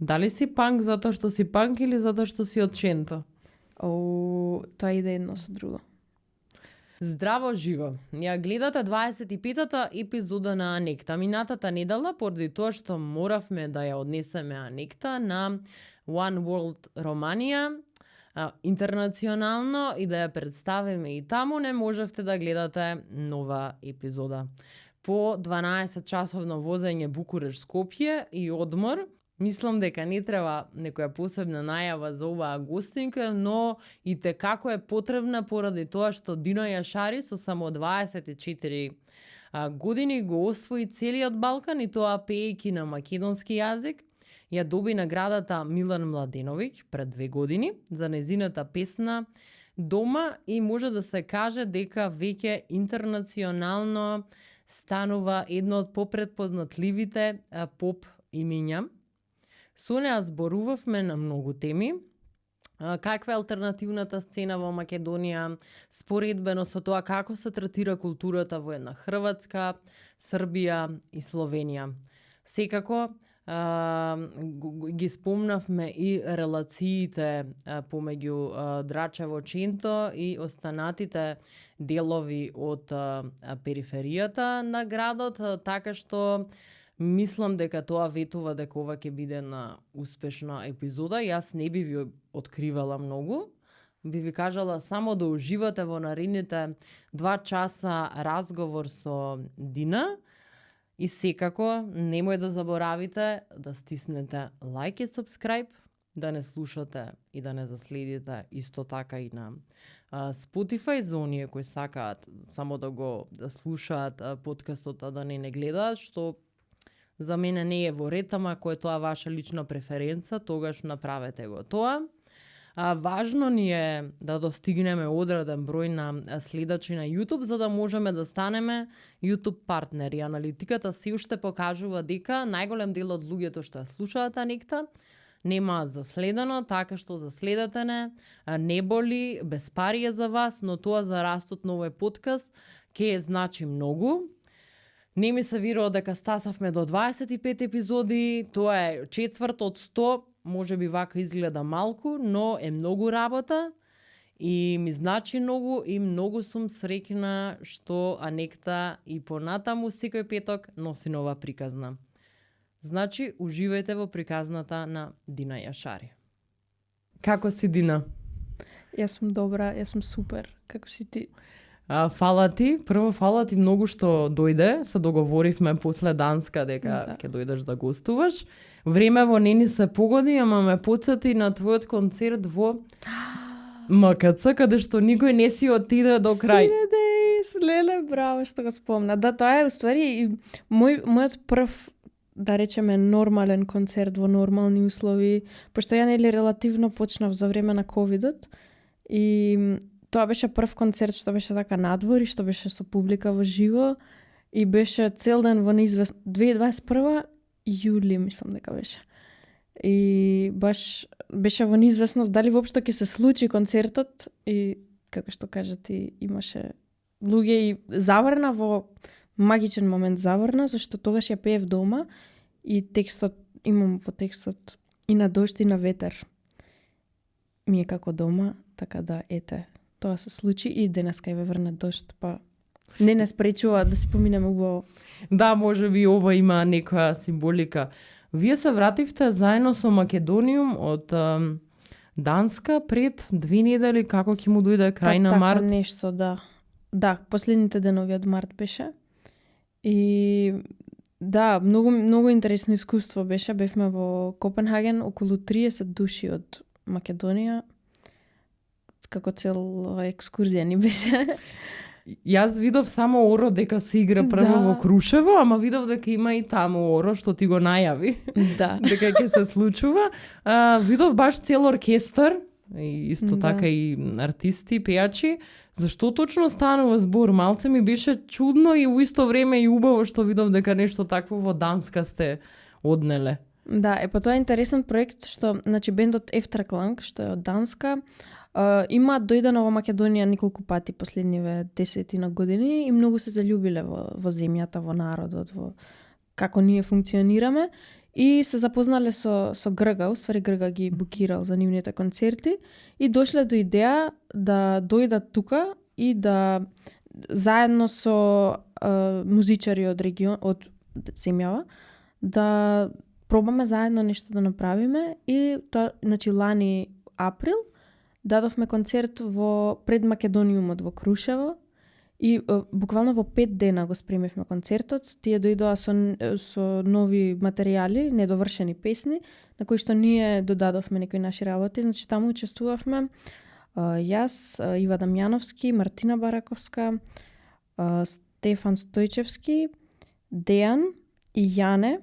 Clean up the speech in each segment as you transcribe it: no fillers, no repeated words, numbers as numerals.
Дали си панк затоа што си панк или затоа што си од Ченто? Тоа иде едно со друго. Здраво живо! Ја гледате 25-та епизода на Анекта. Минатата недела, поради тоа што моравме да ја однесеме Анекта на One World Romania, интернационално и да ја представиме и таму, не можевте да гледате нова епизода. По 12 часовно возење Букуреш-Скопје и одмор, мислам дека не треба некоја посебна најава за оваа гостинка, но и те како е потребна поради тоа што Дино Јашари со само 24 години го освои целиот Балкан и тоа пеејќи на македонски јазик. Ја доби наградата Милан Младеновиќ пред 2 години за незината песна Дома и може да се каже дека веќе интернационално станува едно од попретпознатливите поп имиња. Со неа зборувавме на многу теми. Каква е алтернативната сцена во Македонија, споредбено со тоа како се третира културата во една Хрватска, Србија и Словенија. Секако, ги спомнавме и релациите помеѓу Драчево, Ченто и останатите делови од периферијата на градот, така што мислам дека тоа ветува дека ова ќе биде на успешна епизода. Јас не би ви откривала многу. Би ви кажала само да уживате во наредните 2 часа разговор со Дина. И секако, немој да заборавите да стиснете лайк и subscribe, да не слушате и да не заследите исто така и на Spotify за оние кои сакаат само да слушаат подкастот, а да не гледаат, што за мене не е во ред, ама ако е тоа ваша лична преференца, тогаш направете го тоа. Важно ни е да достигнеме одреден број на следачи на YouTube, за да можеме да станеме YouTube партнери. Аналитиката се уште покажува дека најголем дел од луѓето што ја слушаат Анекта немаат заследено, така што заследете не боли, без пари е за вас, но тоа за растот на овој подкаст ќе значи многу. Не ми се верува дека стасавме до 25 епизоди, тоа е четврт од 100, може би вака изгледа малку, но е многу работа и ми значи многу и многу сум среќна што Анекта и понатаму секој петок носи нова приказна. Значи, уживајте во приказната на Дина Јашари. Како си, Дина? Јас сум добра, јас сум супер. Како си ти? Фала ти, прво фала ти многу што дојде, се договоривме после Данска дека ќе дојдеш да гостуваш. Времево не ни се погоди, ама ме потсети на твојот концерт во МКЦ, каде што никој не си отиде до крај. Леле, браво што го спомна. Да, тоа е уствари мојот прв, да речеме, нормален концерт во нормални услови, пошто ја нели релативно почнав за време на ковидот и тоа беше прв концерт што беше така надвор и што беше со публика во живо и беше цел ден во неизвестно 2021 јули мислам дека беше. И баш беше во неизвестност дали воопшто ќе се случи концертот и како што кажа ти имаше луѓе и заврна во магичен момент заврна зашто тогаш ја пеев дома и текстот имам во текстот и на дожд и на ветер. Ми е како дома, така да ете. Тоа се случи и денеска ја врна дожд, па не спречува да споминеме убаво. Да, може би ова има некоја символика. Вие се вративте заедно со Македониум од Данска пред 2 недели, како ќе му дојде крај на март? Така нешто, да. Да, последните денови од март беше. И да, многу интересно искуство беше. Бевме во Копенхаген, околу 30 души од Македонија. Како цела екскурзија ни беше. Јас видов само Оро дека се игра прво во Крушево, ама видов дека има и таму Оро што ти го најави. Да. Дека ќе се случува. Видов баш цел оркестар, и исто така и артисти, пејачи. Зашто точно станува збор? Малце ми беше чудно и во исто време и убаво што видов дека нешто такво во Данска сте однеле. Да, па тоа е интересен проект што, значи, бендот Ефтракlang, што е од Данска, има дојдено во Македонија неколку пати последниве 10 години и многу се заљубиле во земјата, во народот, во како ние функционираме и се запознале со Грга, уствари Грга ги букирал за нивните концерти и дошле до идеја да дојдат тука и да заедно со музичари од од земјава да пробаме заедно нешто да направиме и значи лани април дадовме концерт пред Македониумот во Крушево и буквално во 5 дена го спремивме концертот. Тие дојдоа со нови материјали, недовршени песни, на кои што ние додадовме некои наши работи. Значи таму учествувавме јас, Ива Дамјановски, Мартина Бараковска, Стефан Стојчевски, Дејан и Јане.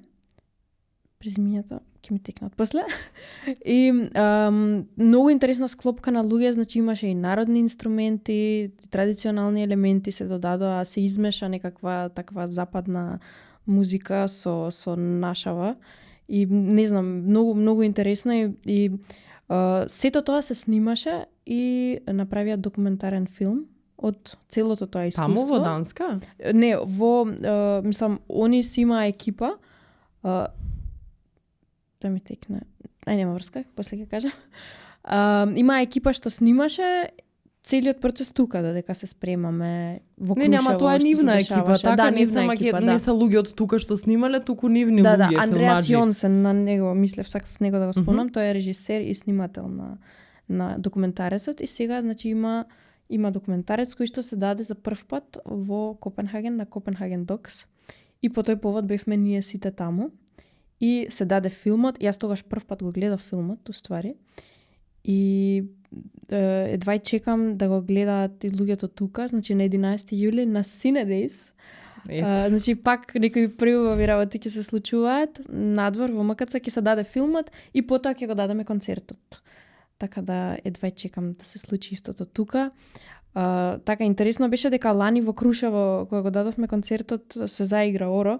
Презимињата ќе ми текнат после. И многу интересна склопка на луѓе, значи имаше и народни инструменти, традиционални елементи се додадоа, се измеша некаква таква западна музика со нашава. И не знам, многу интересно и сето тоа се снимаше и направија документарен филм од целото тоа искуство. Таму во Данска? Не, мислам, они си има екипа. Да ми текне. Нема врска, после ќе кажам. Има екипа што снимаше целиот процес тука, додека се спремаме во Крушево. Не, ама тоа е нивна екипа, така не се луѓе од тука што снимале, туку нивни луѓе, филмаджи. Да, Андреас Јонсен, на него мислев, сакав него да го спомнам, тој е режисер и снимател на документарецот и сега значи има документарец кој што се даде за прв пат во Копенхаген на Копенхаген Докс и по тој повод бевме ние сите таму. И се даде филмот, јас тогаш прв пат го гледав филмот, уствари. И едва и чекам да го гледаат и луѓето тука, значи на 11 јули на Cinedejs. Значи пак некои преубави работи ќе се случуваат надвор во МКЦ, ќе се даде филмот и потоа ќе го дадеме концертот. Така да едва и чекам да се случи истото тука. Така интересно беше дека лани во Крушево кога го дадовме концертот се заигра Оро.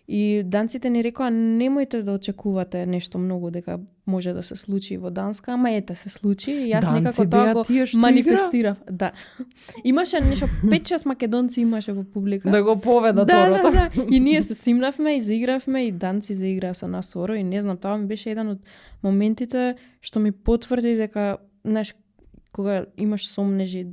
И данците ни рекоа немојте да очекувате нешто многу дека може да се случи во Данска, ама ете се случи и јас некако тоа го манифестирав. Да. Имаше нешто 5-6 македонци имаше во публика. Да го поведат Орото. Да. И ние се симнавме и заигравме и данци заиграа со нас Оро и не знам, тоа ми беше еден од моментите што ми потврди дека знаеш кога имаш сомнежи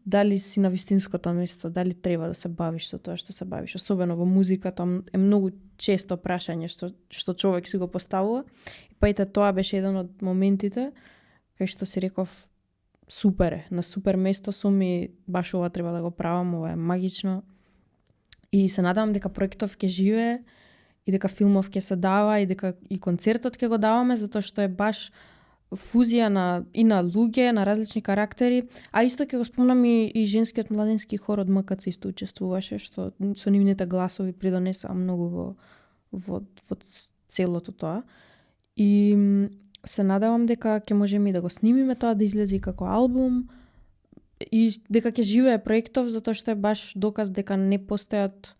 дали си на вистинското место, дали треба да се бавиш со тоа што се бавиш, особено во музиката е многу често прашање што човек си го поставува. Па ете тоа беше еден од моментите кај што си реков супер е, на супер место сум и баш ова треба да го правам, ова е магично. И се надевам дека проектов ќе живее и дека филмов ќе се дава и дека и концертот ќе го даваме затоа што е баш фузија на луѓе, на различни карактери, а исто ќе го спомнам и женскиот младински хор од МКЦ исто учествуваше, што со нивните гласови придонесаа многу во целото тоа. И се надевам дека ќе можеме и да го снимиме тоа, да излезе како албум и дека ќе живее проектов, затоа што е баш доказ дека не постојат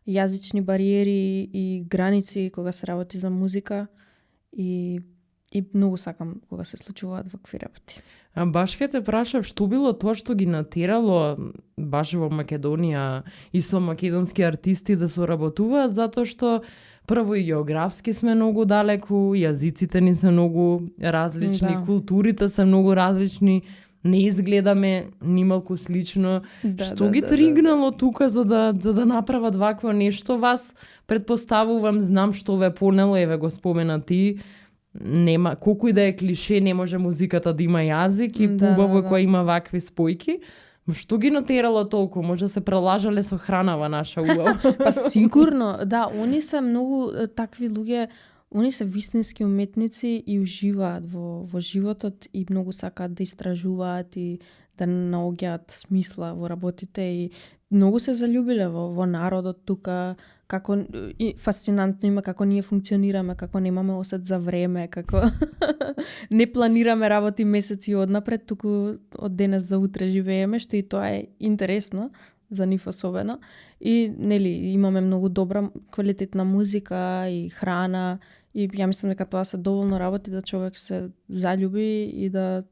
јазични бариери и граници кога се работи за музика и многу сакам кога се случуваат вакви работи. А баш ке те прашав што било тоа што ги натерало баш во Македонија и со македонски артисти да соработуваат, затоа што прво и географски сме многу далеку, јазиците ни се многу различни, културите се многу различни, не изгледаме нималку слично. Што ги тригнало тука за да направат вакво нешто? Вас предпоставувам, знам што ве понело, еве го спомена ти, нема, колку и да е клише, не може музиката да има јазик и убаво кога има вакви спојки. Што ги натерало толку? Може се прелажале со храна во наша убава? Па сигурно, да, они се многу такви луѓе, они се вистински уметници и уживаат во животот и многу сакаат да истражуваат и да наоѓаат смисла во работите и многу се заљубиле во народот тука, како и фасцинантно има како ние функционираме, како немаме осет за време, како не планираме работи месеци однапред, туку од денес за утре живееме, што и тоа е интересно за нив особено. И нели имаме многу добра квалитетна музика и храна и ја мислам дека тоа се доволно работи да човек се заљуби и да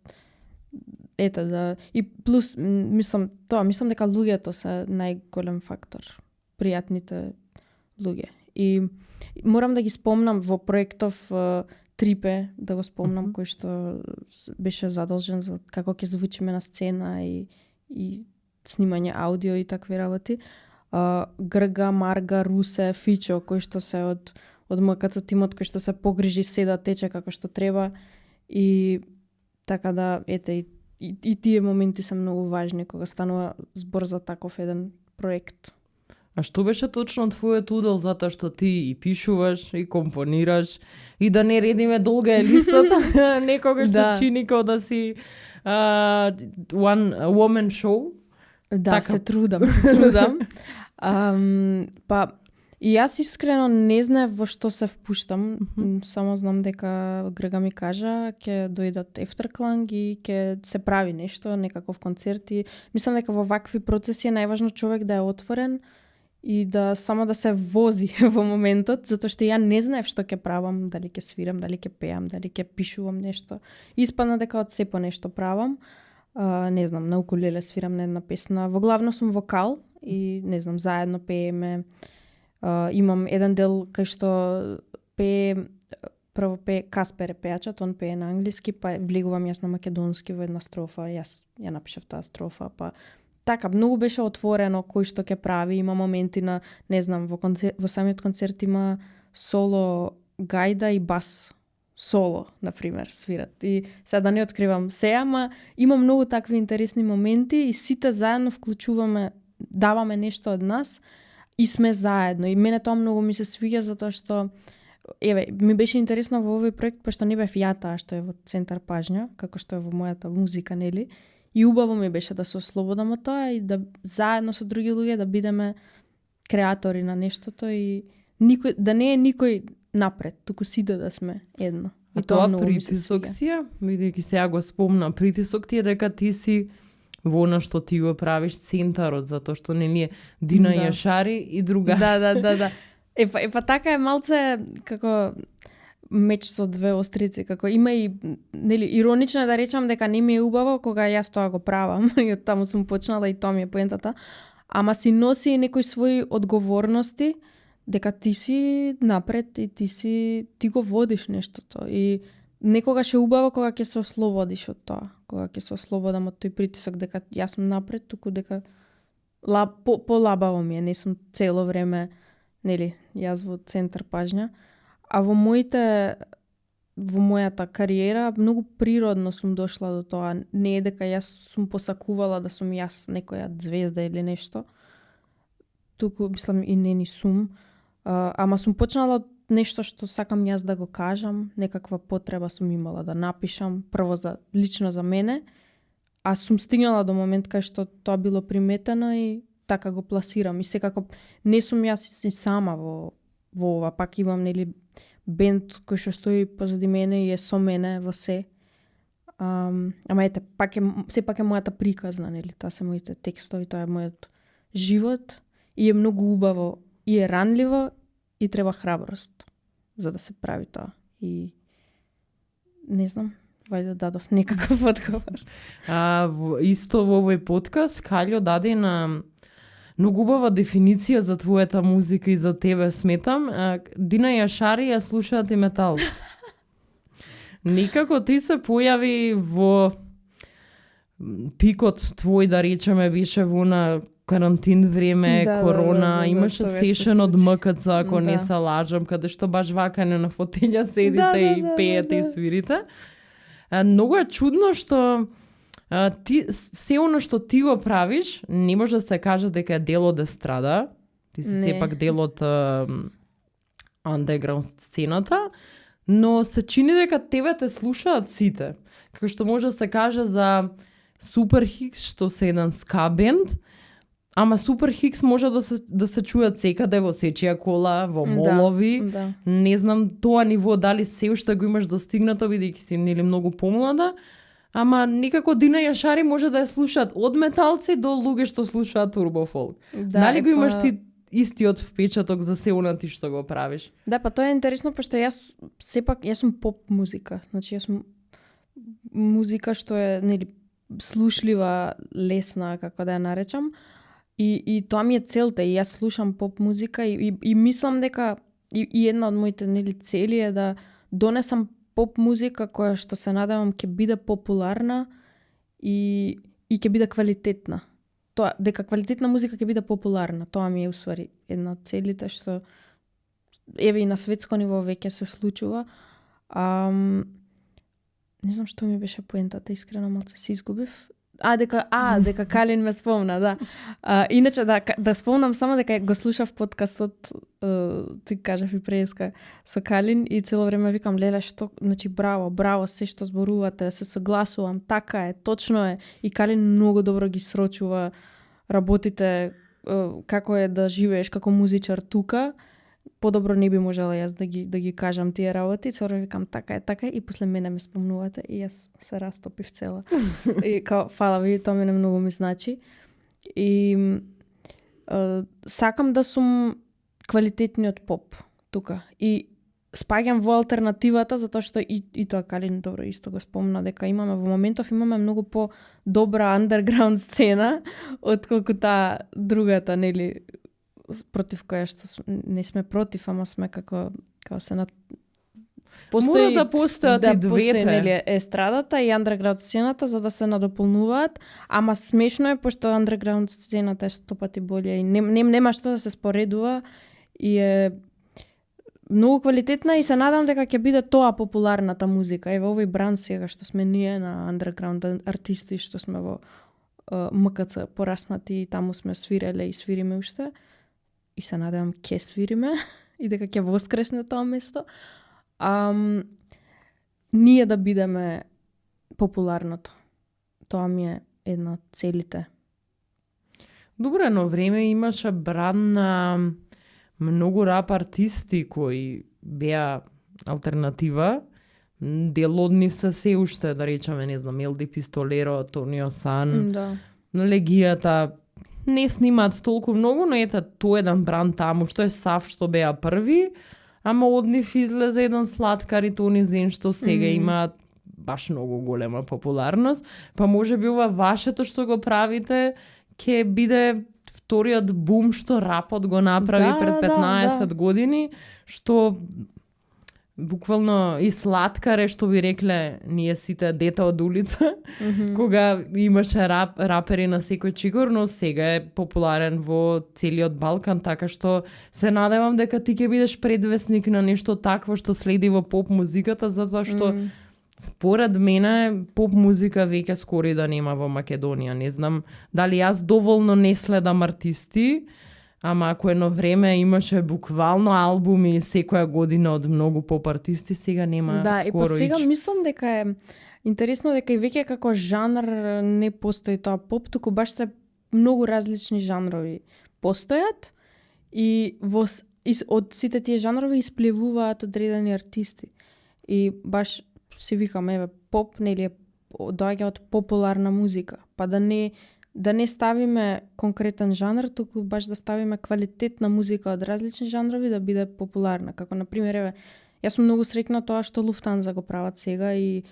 и плюс мислам дека луѓето се најголем фактор, пријатните луѓе. И морам да ги спомнам во проектов Трипе, да го спомнам, кој што беше задолжен за како ќе звучиме на сцена и снимање аудио и такви работи. Грга, Марга, Русе, Фичо, кои што се од МКЦ тимот, кој што се погрижи се да тече како што треба. И така да, ете, и тие моменти се многу важни кога станува збор за таков еден проект. А што беше точно твојот удел, затоа што ти и пишуваш, и компонираш, и да не редиме долга е листата, некогаш се чини како да си one woman show. Да, така. се трудам. Па, и јас искрено не знаев во што се впуштам, само знам дека Грега ми кажа, ќе дојдат Ефтеркланг и ќе се прави нешто, некаков концерт и мислам дека во вакви процеси е најважно човек да е отворен и да само да се вози во моментот, затоа што ја не знаев што ќе правам, дали ќе свирам, дали ќе пеам, дали ќе пишувам нешто. Испадна дека од се по нешто правам. Не знам, на укулеле свирам на една песна. Во главно сум вокал и не знам, заедно пееме. Имам еден дел кај што прво пее Каспер е пејачот, он пее на англиски, па влегувам јас на македонски во една строфа, јас ја напишав таа строфа, па така, многу беше отворено кој што ќе прави, има моменти на, не знам, во самиот концерт има соло гајда и бас соло, например, свират. И сега да не откривам се, ама има многу такви интересни моменти и сите заедно вклучуваме, даваме нешто од нас и сме заедно. И мене тоа многу ми се свиѓа затоа што ми беше интересно во овој проект, пошто не бев ја таа што е во центар пажња, како што е во мојата музика, нели? И убаво ми беше да се ослободам од тоа и да заедно со други луѓе да бидеме креатори на нештото и да не е никој напред, туку сите да сме едно. А тоа притисок си е, бидејќи сега го спомна, притисок ти е дека ти си во она што ти го правиш центарот, затоа што нели е Дина Јашари и друга. Да. Епа така е малце како меч со две острици, како има и нели иронично да речам дека не ми е убаво кога јас тоа го правам и од таму сум почнала и тоа ми е поентата, ама си носи и некои своји одговорности дека ти си напред и ти го водиш нештото и некогаш е убаво кога ќе се ослободиш од тоа, кога ќе се ослободам од тој притисок дека јас сум напред, туку дека полабаво ми е, не сум цело време нели јас во центар пажња. А во мојата кариера многу природно сум дошла до тоа. Не е дека јас сум посакувала да сум јас некоја звезда или нешто. Туку мислам и не ни сум. Ама сум почнала од нешто што сакам јас да го кажам, некаква потреба сум имала да напишам, прво лично за мене, а сум стигнала до момент кај што тоа било приметено и така го пласирам. И секако не сум јас и сама во ова, пак имам нели бенд кој што стои позади мене и е со мене во се. Ама ете, сепак е мојата приказна, нели? Тоа се моите текстови, тоа е мојот живот и е многу убаво и е ранливо и треба храброст за да се прави тоа. И не знам, вајде дадов некаков одговор. Исто во овој подкаст Калјо даде на многу убава дефиниција за твојата музика и за тебе, сметам. Дина Јашари ја слушаат и метал. Некако ти се појави во пикот твој, да речеме, беше во на карантин време, корона, имаше сешен од МКЦ, ако не се лажам, каде што баш вакане на фотелја седите и пеете и свирите. Многу е чудно што се оно што ти го правиш, не може да се каже дека е дел од естрада, ти си сепак дел од андеграунд сцената, но се чини дека тебе те слушаат сите. Како што може да се каже за Супер Хикс, што се еден ска бенд, ама Супер Хикс може да се чујат секаде во сечија кола, во молови. Не знам тоа ниво дали се уште го имаш достигнато, бидејќи си нели многу помлада, ама некако Дина Јашари може да ја слушаат од металци до луѓе што слушаат турбофолк. Дали го имаш ти истиот впечаток за се она ти што го правиш? Да, па тоа е интересно, пошто јас сум поп музика. Значи јас сум музика што е нели слушлива, лесна, како да ја наречам. И тоа ми е целта, и јас слушам поп музика и мислам дека и една од моите нели цели е да донесам поп музика која што се надевам ќе биде популарна и ќе биде квалитетна. Тоа дека квалитетна музика ќе биде популарна, тоа ми е усвари една од целите што еве и на светско ниво веќе се случува. Не знам што ми беше поентата, искрено малце се изгубив. Дека Калин ме спомна, да. Иначе да спомнам само дека го слушав подкастот, ти кажав и преска со Калин и цело време викам леле што, значи браво, се што зборувате, се согласувам, така е, точно е. И Калин многу добро ги срочува работите, како е да живееш како музичар тука. Подобро не би можела јас да ги кажам тие работи, цоро викам така е и после мене ме спомнувате и јас се растопив цела. И као фала ви, тоа мене многу ми значи. И сакам да сум квалитетниот поп тука. И спаѓам во алтернативата затоа што и тоа Калин добро исто го спомна дека во моментов имаме многу по-добра underground сцена отколку таа другата, нели, против која што не сме против, ама сме како се на Мора да постојат и двете. Постои, нели, естрадата и underground сцената за да се надополнуваат, ама смешно е пошто underground сцената е 100 пати болја и нема што да се споредува и е многу квалитетна и се надам дека ќе биде тоа популарната музика. Еве овој бранд сега што сме ние на underground артисти што сме во МКЦ пораснати и таму сме свиреле и свириме уште. И се надевам ќе свириме и дека ќе воскресне тоа место. Ние да бидеме популарното. Тоа ми е една од целите. Добро, едно време имаше бран на многу рап артисти кои беа алтернатива. Дел од нив се уште, да речеме, не знам, Елди Пистолеро, Тонио Сан, Да. на Легијата, не снимаат толку многу, но ета тој еден бранд таму, што е Сав, што беа први, ама од нив излезе еден Сладкар и Тони Зен, што сега имаат баш многу голема популарност. Па може би ова вашето што го правите ќе биде вториот бум што рапот го направи пред 15 години, што буквално и Сладкар е, што би рекле ние сите дета од улица, кога имаше рапери на секој чигор, но сега е популарен во целиот Балкан, така што се надевам дека ти ќе бидеш предвесник на нешто такво што следи во поп музиката, затоа што според мене поп музика веќе скори да нема во Македонија. Не знам дали јас доволно не следам артисти, ама ако едно време имаше буквално албуми секоја година од многу поп артисти, сега нема Да, скоро и па сега ич. мислам дека е интересно дека и веќе како жанр не постои тоа поп, туку баш се многу различни жанрови постојат и од сите тие жанрови исплевуваат одредени артисти. И баш си викам, еве, поп, нели, доаѓа од популарна музика, па да не ставиме конкретен жанр, туку баш да ставиме квалитетна музика од различни жанрови да биде популарна. Како, например, еве, јас сум многу среќна тоа што Луфтанза го прават сега и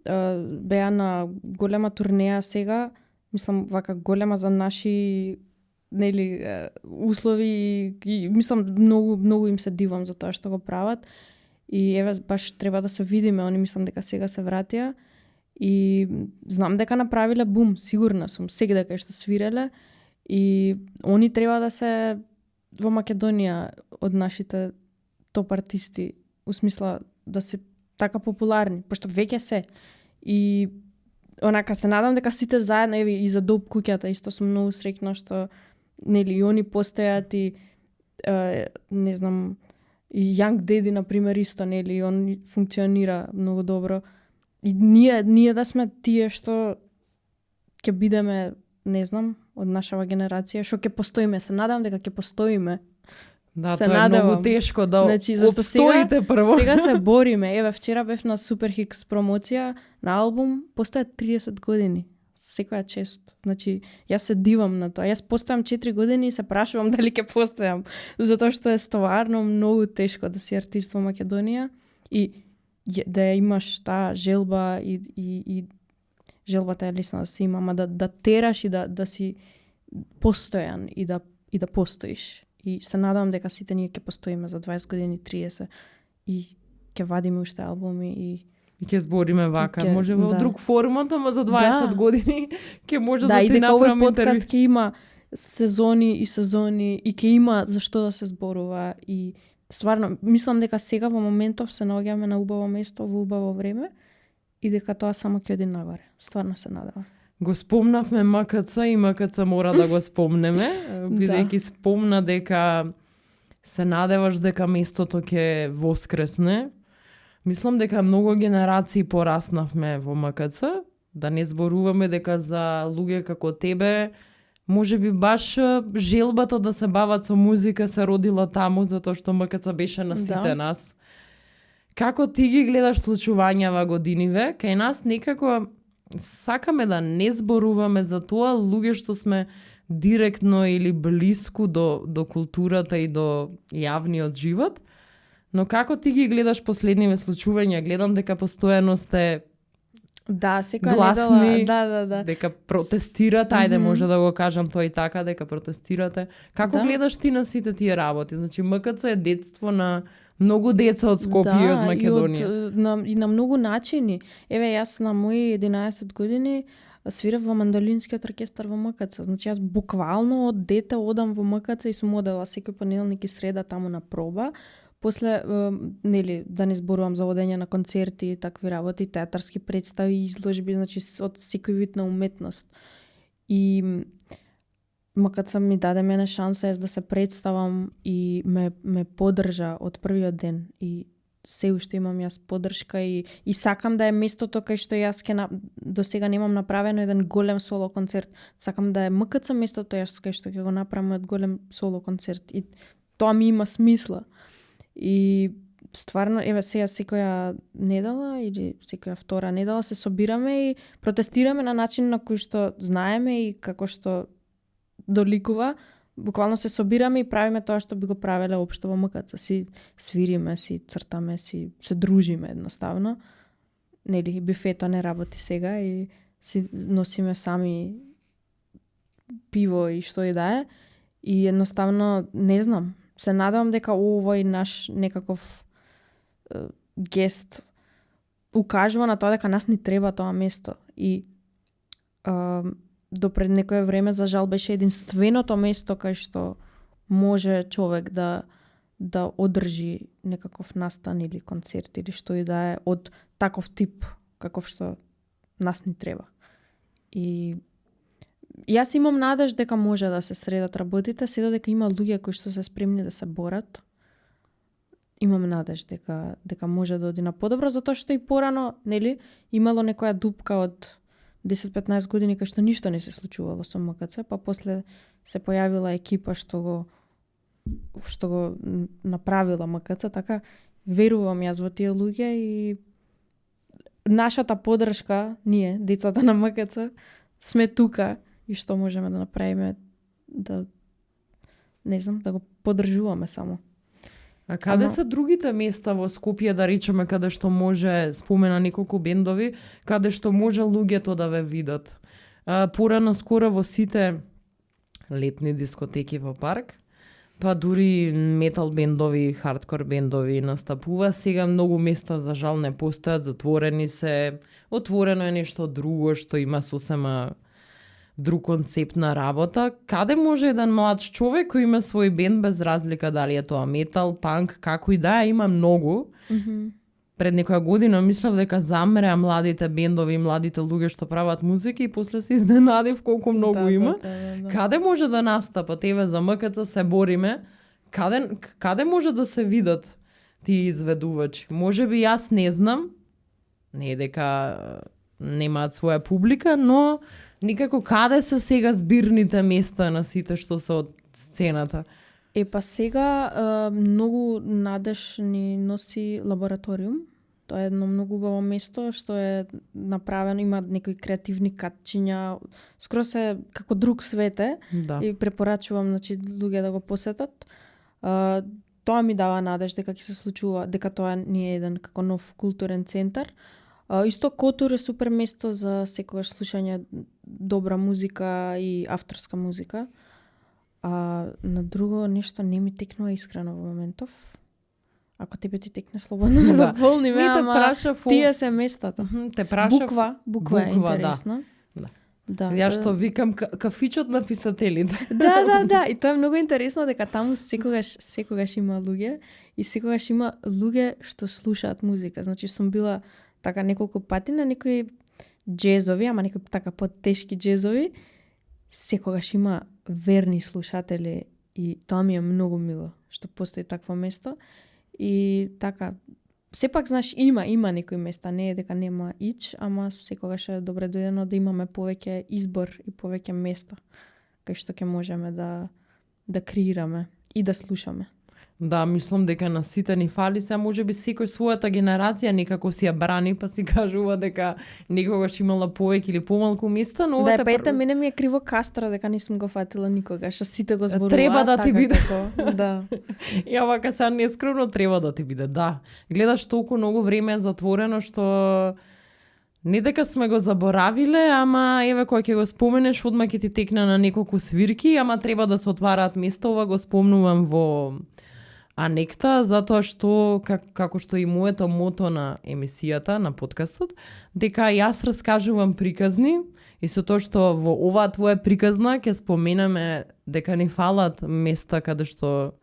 беа на голема турнеја сега, мислам, вака голема за наши, нели, услови и мислам, многу им се дивам за тоа што го прават. И еве, баш треба да се видиме, они мислам дека сега се вратија. И знам дека направиле бум, сигурна сум, сегде кај што свиреле и они треба да се во Македонија од нашите топ артисти, у смисла да се така популарни, пошто веќе се. И онака се надам дека сите заедно, еве и за Доп куќата исто сум многу среќна што нели и они постојат и не знам и Young Daddy на пример исто, нели, и он функционира многу добро. И ние да сме тие што ќе бидеме, не знам, од нашава генерација, што ќе постоиме. Се надам дека ќе постоиме. Да, се тоа е надевам. многу тешко да Зашто обстоите прво. Сега се бориме. Еве, вчера бев на Супер Хикс промоција на албум, постоја 30 години. Секоја чест. Значи, јас се дивам на тоа. Јас постојам 4 години и се прашувам дали ќе постојам. Затоа што е стварно многу тешко да си артист во Македонија и да имаш таа желба и желбата е лесна да се има, ама да тераш и да си постојан и да постоиш. И се надевам дека сите ние ќе постоиме за 20 години, 30 и ќе вадиме уште албуми и ќе збориме вака, Ќе- може во да. друг формат, ама за 20 Да. години ќе може да, да и ти дека овој направам подкаст интервју. ќе има сезони и сезони и ќе има за што да се зборува и стварно мислам дека сега во моментов се наоѓаме на убаво место во убаво време и дека тоа само ќе оди нагоре. Стварно се надевам. Го спомнавме МКЦ и МКЦ мора да го спомнеме, бидејќи спомна дека се надеваш дека местото ќе воскресне. Мислам дека многу генерации пораснавме во МКЦ, да не зборуваме дека за луѓе како тебе, може би баш желбата да се бават со музика се родила таму, затоа што МКЦ беше на сите Да. нас. Како ти ги гледаш случувањава годиниве, кај нас некако сакаме да не зборуваме за тоа, луѓе што сме директно или блиску до културата и до јавниот живот. Но како ти ги гледаш последниве случувања? Гледам дека постојано сте Да, секоја гласни, недела, да. дека протестирате, ајде Мгм. може да го кажам тоа и така, дека протестирате. Како Да. гледаш ти на сите тие работи? Значи МКЦ е детство на многу деца од Скопје и од Македонија. И на многу начини. Еве, јас на мои 11 години свирав во мандолинскиот оркестар во МКЦ. Значи, јас буквално од дете одам во МКЦ и сум одела секој понеделник и среда таму на проба. После, нели, да не зборувам за одење на концерти и такви работи, театарски представи, изложби, значи од секој вид на уметност. И МКЦ ми даде мене шанса јас да се представам и ме поддржа од првиот ден и се уште имам јас поддршка и сакам да е местото кај што јас до сега немам направено еден голем соло концерт. Сакам да е МКЦ местото јас кај што ќе го направам од голем соло концерт и тоа ми има смисла. И стварно, еве сега секоја недела или секоја втора недела се собираме и протестираме на начин на кој што знаеме и како што доликува. Буквално се собираме и правиме тоа што би го правеле општо во МКЦ. Си свириме, си цртаме, се дружиме едноставно. Нели, бифето не работи сега и си носиме сами пиво и што и да е. И едноставно, не знам, се надевам дека овој наш некаков гест укажува на тоа дека нас ни треба тоа место. И до пред некое време, за жал, беше единственото место кај што може човек да одржи некаков настан или концерт или што и да е од таков тип каков што нас ни треба. И јас имам надеж дека може да се средат работите, се додека има луѓе кои што се спремни да се борат. Имам надеж дека може да оди на подобро, затоа што и порано, нели, имало некоја дупка од 10-15 години кај што ништо не се случувало со МКЦ, па после се појавила екипа што го направила МКЦ, така верувам јас во тие луѓе и нашата поддршка, ние, децата на МКЦ, сме тука и што можеме да направиме да не знам, да го поддржуваме само. А каде се другите места во Скопје, да речеме, каде што може, спомена неколку бендови, каде што може луѓето да ве видат? Порано скоро во сите летни дискотеки во парк, па дури метал бендови, хардкор бендови настапува. Сега многу места за жал не постојат, затворени се. Отворено е нешто друго што има сосема друг концепт на работа. Каде може еден млад човек кој има свој бенд, без разлика дали е тоа метал, панк, како и да е, има многу. Пред некоја година мислев дека замреа младите бендови и младите луѓе што прават музика и после се изненадив колку многу има. Да. Каде може да настапат? Еве, за МКЦ се бориме. Каде може да се видат тие изведувачи? Може би јас не знам, не е дека немаат своја публика, но никако каде се сега збирните места на сите што се од сцената? Па сега многу надеж ни носи лабораториум. Тоа е едно многу убаво место што е направено, има некои креативни катчиња, скоро се како друг свет е. Да. И препорачувам, значи, луѓе да го посетат. Тоа ми дава надеж дека ќе се случува, дека тоа ни е еден како нов културен центар. Исто Котур е супер место за секогаш слушање добра музика и авторска музика. А на друго нешто не ми текнува искрено во моментов. Ако тебе ти текне слободно ме Да. дополни ме, Не те ама прашав тие се местата. те прашав Буква е Буква, интересно. да. Да. Ја што викам кафичот на писателите. Да. И тоа е многу интересно дека таму секогаш има луѓе и секогаш има луѓе што слушаат музика. Значи сум била така неколку пати на некои джезови, ама некои така потешки джезови. Секогаш има верни слушатели и тоа ми е многу мило што постои такво место. И така, сепак, знаеш, има некои места, не е дека нема ич, ама секогаш е добре дојдено да имаме повеќе избор и повеќе места кај што ќе можеме да креираме и да слушаме. Да, мислам дека на сите ни фали, се можеби секој својата генерација некако си ја брани, па си кажува дека некогаш имала повеќе или помалку места, но Да, па ете, мене ми е криво Кастро дека не сум го фатила никогаш, а сите го зборуваат. Треба да ти биде. Како, да. Ја вака сега нескромно треба да ти биде, да. Гледаш толку многу време е затворено што не дека сме го заборавиле, ама еве кога ќе го споменеш, одма ќе ти текне на неколку свирки, ама треба да се отвараат места, ова го спомнувам во Анекта, затоа што, како што и моето мото на емисијата, на подкастот, дека јас раскажувам приказни и со тоа што во оваа твоја приказна ќе споменаме дека ни фалат места каде што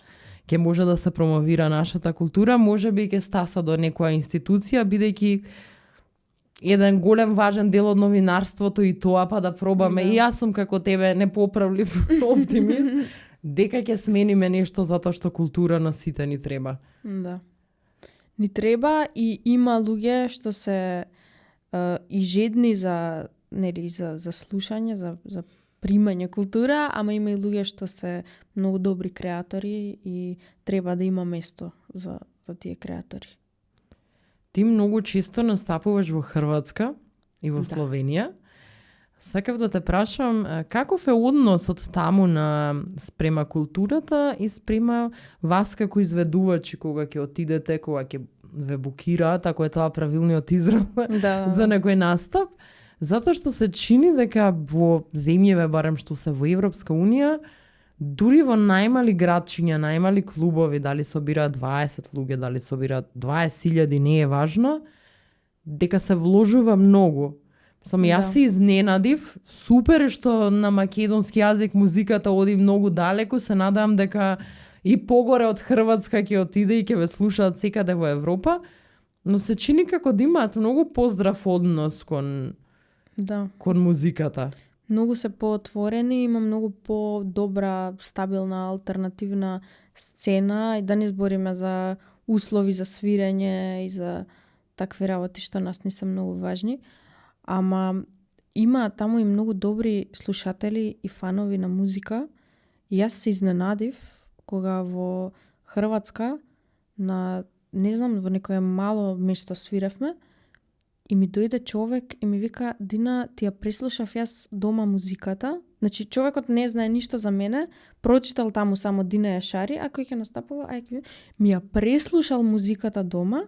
ќе може да се промовира нашата култура, можеби ќе стаса до некоја институција, бидејќи еден голем важен дел од новинарството и тоа, па да пробаме. Да. И јас сум како тебе непоправлив оптимист, дека ќе смениме нешто затоа што култура на сите ни треба. Да. Ни треба и има луѓе што се и жедни за слушање, за примање култура, ама има и луѓе што се многу добри креатори и треба да има место за тие креатори. Ти многу често настапуваш во Хрватска и во Да. Словенија. Сакав да те прашам, каков е односот таму спрема културата и спрема вас како изведувачи кога ќе отидете, кога ќе ве букираат, ако е тоа правилниот израз Да. за некој настап? Затоа што се чини дека во земјеве, барем што се во Европска Унија, дури во најмали градчиња, најмали клубови, дали собираат 20 луѓе, дали собираат 20.000, не е важно, дека се вложува многу. Јас се изненадив, супер е што на македонски јазик музиката оди многу далеку, се надам дека и погоре од Хрватска ќе отиде и ќе ве слушаат секаде во Европа, но се чини како да имаат многу поздрав однос кон музиката. Многу се поотворени, има многу по-добра, стабилна, алтернативна сцена и да не збориме за услови за свирење и за такви работи што нас не се многу важни. Ама има таму и многу добри слушатели и фанови на музика. И јас се изненадив кога во Хрватска не знам, во некое мало место свиревме и ми дојде човек и ми вика: Дина, ти ја преслушав јас дома музиката. Значи човекот не знае ништо за мене, прочитал таму само Дина Јашари, а кој ќе настапува, ми ја преслушал музиката дома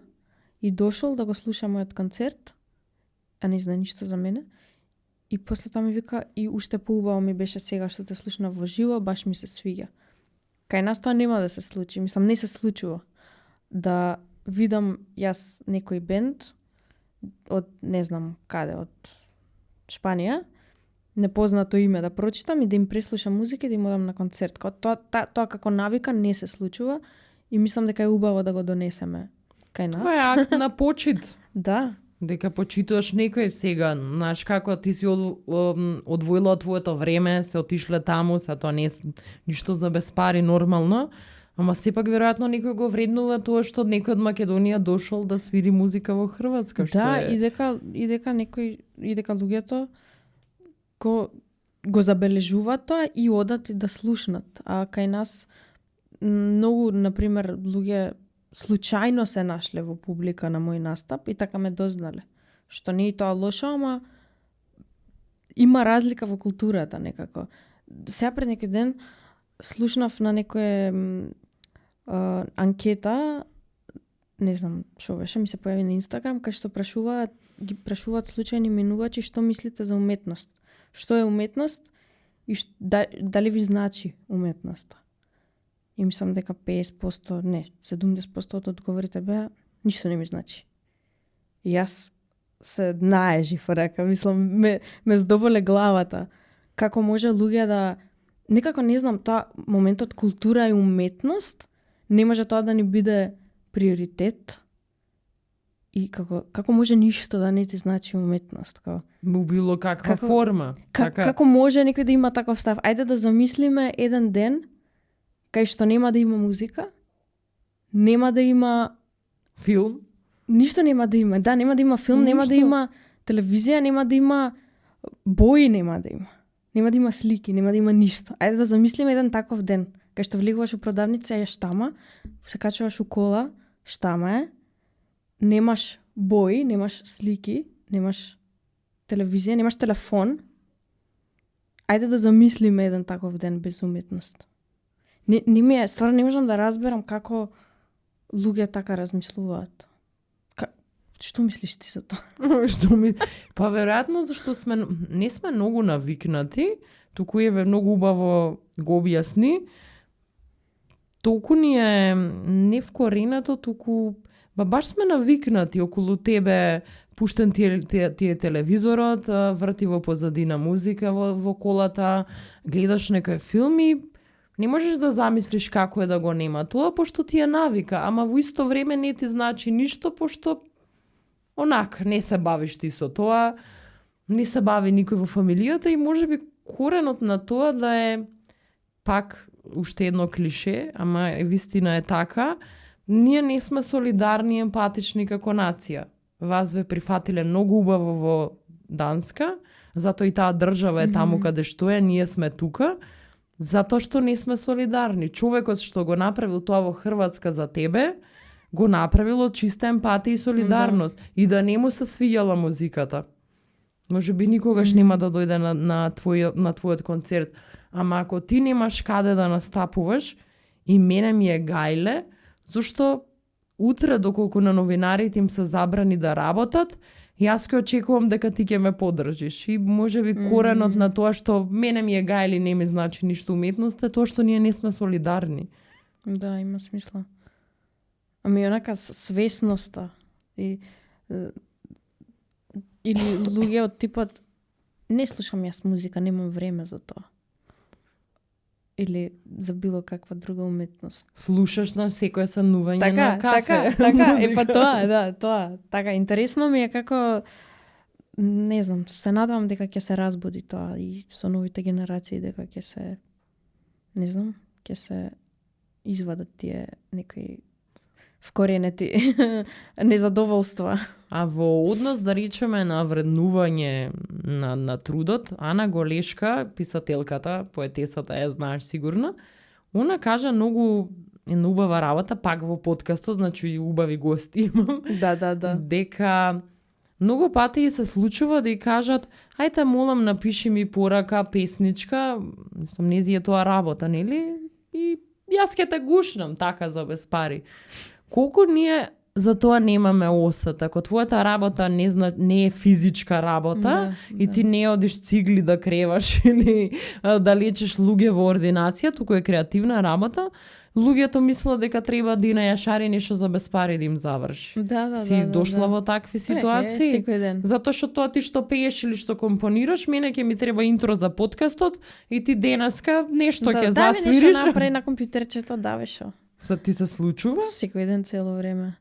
и дошол да го слуша мојот концерт, а не знае ништо за мене. И после тоа ми вика: и уште поубаво ми беше сега што те слушнав во живо, баш ми се свиѓа. Кај нас тоа нема да се случи, мислам не се случува. Да видам јас некој бенд од не знам каде, од Шпанија, непознато име да прочитам и да им преслушам музика и да им одам на концерт. Тоа како навика не се случува и мислам дека е убаво да го донесеме кај нас. Тоа е акт на почит. Да. Дека почитуваш некој сега, знаеш како ти си одвоила од твоето време, се отишле таму, се тоа не е ништо за без пари нормално, ама сепак веројатно некој го вреднува тоа што некој од Македонија дошол да свири музика во Хрватска, што да, е... и дека луѓето го забележуваат тоа и одат и да слушнат. А кај нас многу, например, луѓе случајно се нашле во публика на мој настап и така ме дознале. Што не е тоа лошо, ама има разлика во културата некако. Сега пред некој ден слушнав на некоја анкета, не знам што беше, ми се појави на Инстаграм, кај што прашуваат ги прашуваат случајни минувачи што мислите за уметност. Што е уметност и дали ви значи уметноста. И мислам дека 50%, не, 70% од одговорите беа ништо не ми значи. И јас се наежив, рака, мислам, ме здоболе главата. Како може луѓе да... Некако не знам, тоа моментот култура и уметност, не може тоа да ни биде приоритет. И како може ништо да не ти значи уметност? Му било каква форма. Како може некој да има таков став? Ајде да замислиме еден ден кај што нема да има музика, нема да има филм, ништо нема да има. Да, нема да има филм, нема да има телевизија, нема да има бои, нема да има. Нема да има слики, нема да има ништо. Ајде да замислиме еден таков ден, кај што влегуваш у продавница, ја штама, се качуваш у кола, штама е, немаш бои, немаш слики, немаш телевизија, немаш телефон. Ајде да замислиме еден таков ден без уметност. Не ми е, стварно не можам да разберам како луѓе така размислуваат. Што мислиш ти за тоа? Па веројатно зашто не сме многу навикнати, туку еве многу убаво го објасни. Толку ни е не вкоренато, туку баш сме навикнати околу тебе, пуштен ти е телевизорот, врти во позадина музика во колата, гледаш некој филм и не можеш да замислиш како е да го нема тоа, пошто ти е навика, ама во исто време не ти значи ништо, пошто онак, не се бавиш ти со тоа, не се бави никој во фамилијата и можеби коренот на тоа да е пак уште едно клише, ама вистина е така, ние не сме солидарни и емпатични како нација. Вас ве прифатиле многу убаво во Данска, затоа и таа држава е таму каде што е, ние сме тука, затоа што не сме солидарни. Човекот што го направил тоа во Хрватска за тебе, го направил од чиста емпатија и солидарност. И да не му се свиѓала музиката. Може би никогаш нема да дојде на твојот концерт. Ама ако ти немаш каде да настапуваш, и мене ми е гајле, зашто утре, доколку на новинарите им се забрани да работат, јас ќе очекувам дека ти ќе ме поддржиш. И може би коренот на тоа што мене ми е гајле, не ми значи ништо уметност, е тоа што ние не сме солидарни. Да, има смисла. Ами онака свесноста или луѓе од типот не слушам јас музика, немам време за тоа. Или за било каква друга уметност. Слушаш на секој санување на кафе. Така, па тоа, да, тоа. Така, интересно ми е како, не знам, се надевам дека ќе се разбуди тоа и со новите генерации дека ќе се, не знам, ќе се извадат тие некои вкоренети незадоволства. А во однос, да речеме, на вреднување на трудот, Ана Голешка, писателката, поетесата, ја знаеш сигурно, она кажа многу една убава работа, пак во подкастот, значи и убави гости имам. Да. Дека многу пати се случува да и кажат, ајте молам напиши ми порака, песничка, мислам, нези е тоа работа, нели? И јас ќе те гушнам така за без пари. Колку ние за тоа немаме осет, ако твојата работа не е физичка работа и ти не одиш цигли да креваш или да лечиш луѓе во ординација, туку е креативна работа, луѓето мислат дека треба да ја шари нешто за без пари да им заврши. Си дошла во такви ситуации? Секој ден. Затоа што тоа ти што пееш или што компонираш, мене ќе ми треба интро за подкастот и ти денеска нешто ќе засвириш. Да, нешто направи на компјутерчето, шо. За ти се случува? Секој ден цело време.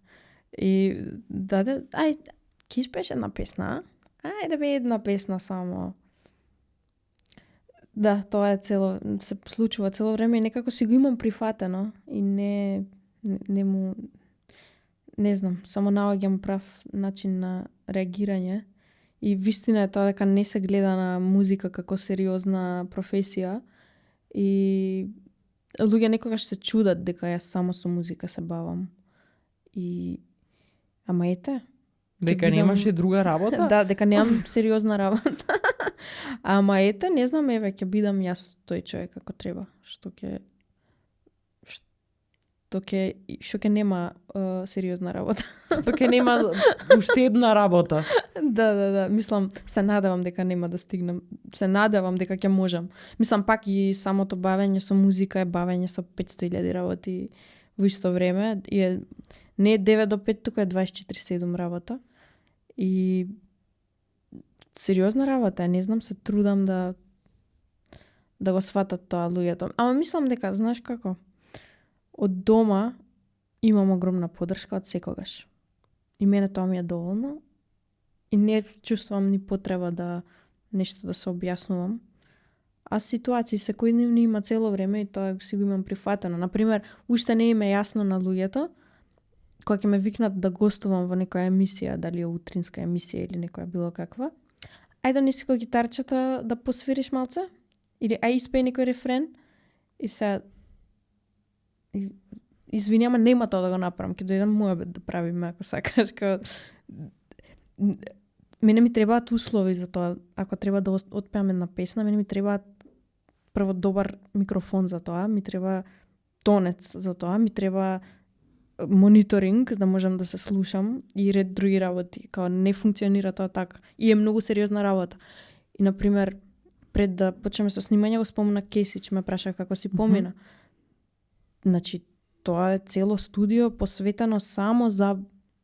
И ај, ќе испееш една песна, ајде бе една песна само. Да, тоа е се случува цело време и некако си го имам прифатено и не знам, само наоѓам прав начин на реагирање и вистина е тоа дека не се гледа на музика како сериозна професија и луѓе некогаш се чудат дека јас само со музика се бавам. Ама ете. Дека немаш и друга работа? Да, дека немам сериозна работа. Ама ете, не знам, еве, ќе бидам јас тој човек како треба. што ќе нема сериозна работа. Што ќе нема уште една работа. Да. Мислам, се надевам дека нема да стигнам. Се надевам дека ќе можам. Мислам, пак и самото бавење со музика е бавење со 500.000 работи во исто време. И е, не е 9 до 5, туку е 24/7 работа. И сериозна работа, не знам, се трудам да го сватат тоа луѓето. Ама мислам дека, знаеш како, од дома имам огромна поддршка од секогаш. И мене тоа ми е доволно. И не чувствувам ни потреба да нешто да се објаснувам. А ситуации секојдневни има цело време и тоа си го имам прифатено. Например, уште не им е јасно на луѓето кога ќе ме викнат да гостувам во некоја емисија, дали е утринска емисија или некоја било каква. Ајде донеси го гитарчето да посвириш малце? Или ај испеј некој рефрен? И се извини, ама нема тоа да го направам, ќе дојдам муабет да правиме ако сакаш. Мене ми требаат услови за тоа. Ако треба да отпеам една песна, мене ми требаат прво добар микрофон за тоа, ми треба тонец за тоа, ми треба мониторинг да можам да се слушам и ред други работи. Као не функционира тоа така. И е многу сериозна работа. И например, пред да почнеме со снимање, го спомна Кесич, ме праша како си помина. Значи, тоа е цело студио посветено само за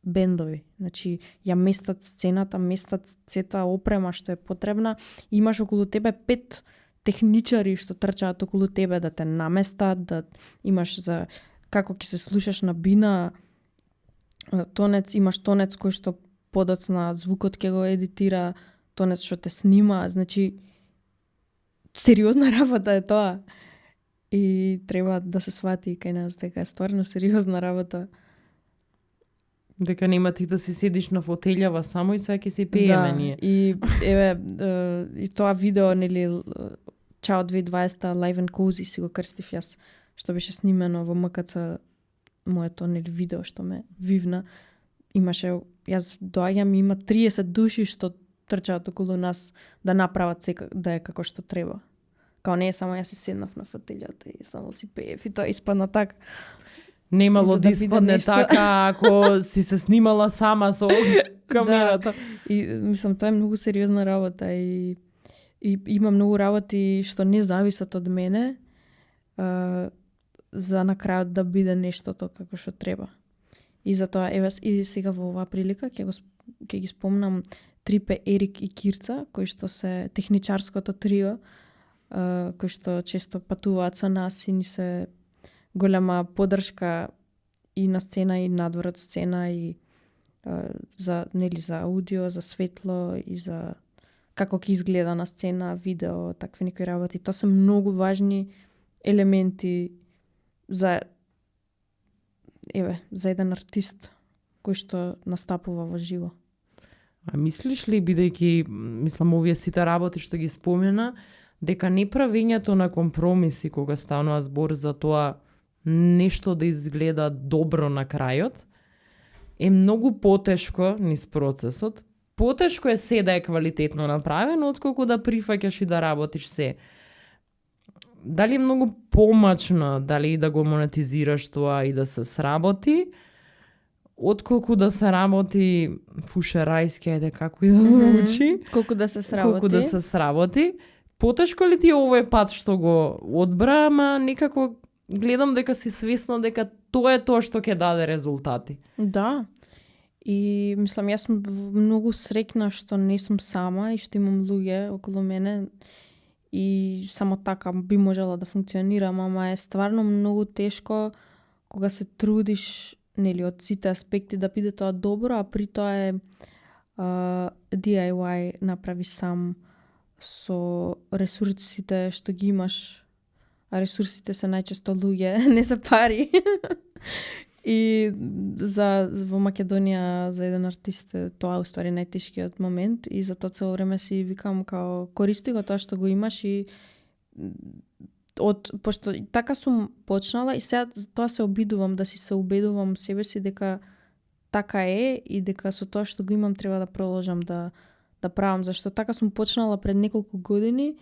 бендови. Значи, ја местат сцената, местат сета опрема што е потребна. Имаш околу тебе 5 техничари што трчаат околу тебе да те наместат, да имаш за како ќе се слушаш на бина тонец, имаш тонец кој што подоцна звукот ќе го едитира, тонец што те снима, значи сериозна работа е тоа. И треба да се свати кај нас дека е стварно сериозна работа. Дека нема ти да си седиш на фотелјава само и сега ќе си пееме ние. И еве и тоа видео, нели, Чао 2020 Live and Cozy си го крстив јас, што беше снимено во МКЦ, моето, нели, видео што ме вивна. Имаше, јас доаѓам и има 30 души што трчаат околу нас да направат да е како што треба. Као не е само јас си седнав на фотелјата и само си пеев и тоа испадна така. Немало да испадне така ако си се снимала сама со камерата. Да. И мислам, тоа е многу сериозна работа и има многу работи што не зависат од мене за на крајот да биде нештото како што треба. И затоа еве и сега во оваа прилика ќе ги спомнам Трипе, Ерик и Кирца, кои што се техничарското трио, кои што често патуваат со нас и ни се голема поддршка и на сцена и надвор од сцена и за аудио, за светло и за како ќе изгледа на сцена, видео, такви некои работи. Тоа се многу важни елементи за еден артист кој што настапува во живо. А мислиш ли, бидејќи, мислам, овие сите работи што ги спомена, дека неправењето на компромиси кога станува збор за тоа нешто да изгледа добро на крајот, е многу потешко низ процесот. Потешко е се да е квалитетно направено, отколку да прифаќаш и да работиш се. Дали е многу помачно, дали да го монетизираш тоа и да се сработи, отколку да се работи фушерајски, ајде како и да звучи. Колку да се сработи. Колку да се сработи. Потешко ли ти е овој пат што го одбра, ама некако гледам дека си свесна дека тоа е тоа што ќе даде резултати. Да. И мислам, јас сум многу среќна што не сум сама и што имам луѓе околу мене и само така би можела да функционирам, ама е стварно многу тешко кога се трудиш, нели, од сите аспекти да биде тоа добро, а при тоа е DIY, направи сам со ресурсите што ги имаш, а ресурсите се најчесто луѓе, не се пари. И во Македонија за еден артист тоа уствари најтешкиот момент и за тоа цело време си викам као користи го тоа што го имаш и пошто така сум почнала и сега тоа се обидувам да си се убедувам себе си дека така е и дека со тоа што го имам треба да продолжам да правам, зашто така сум почнала пред неколку години.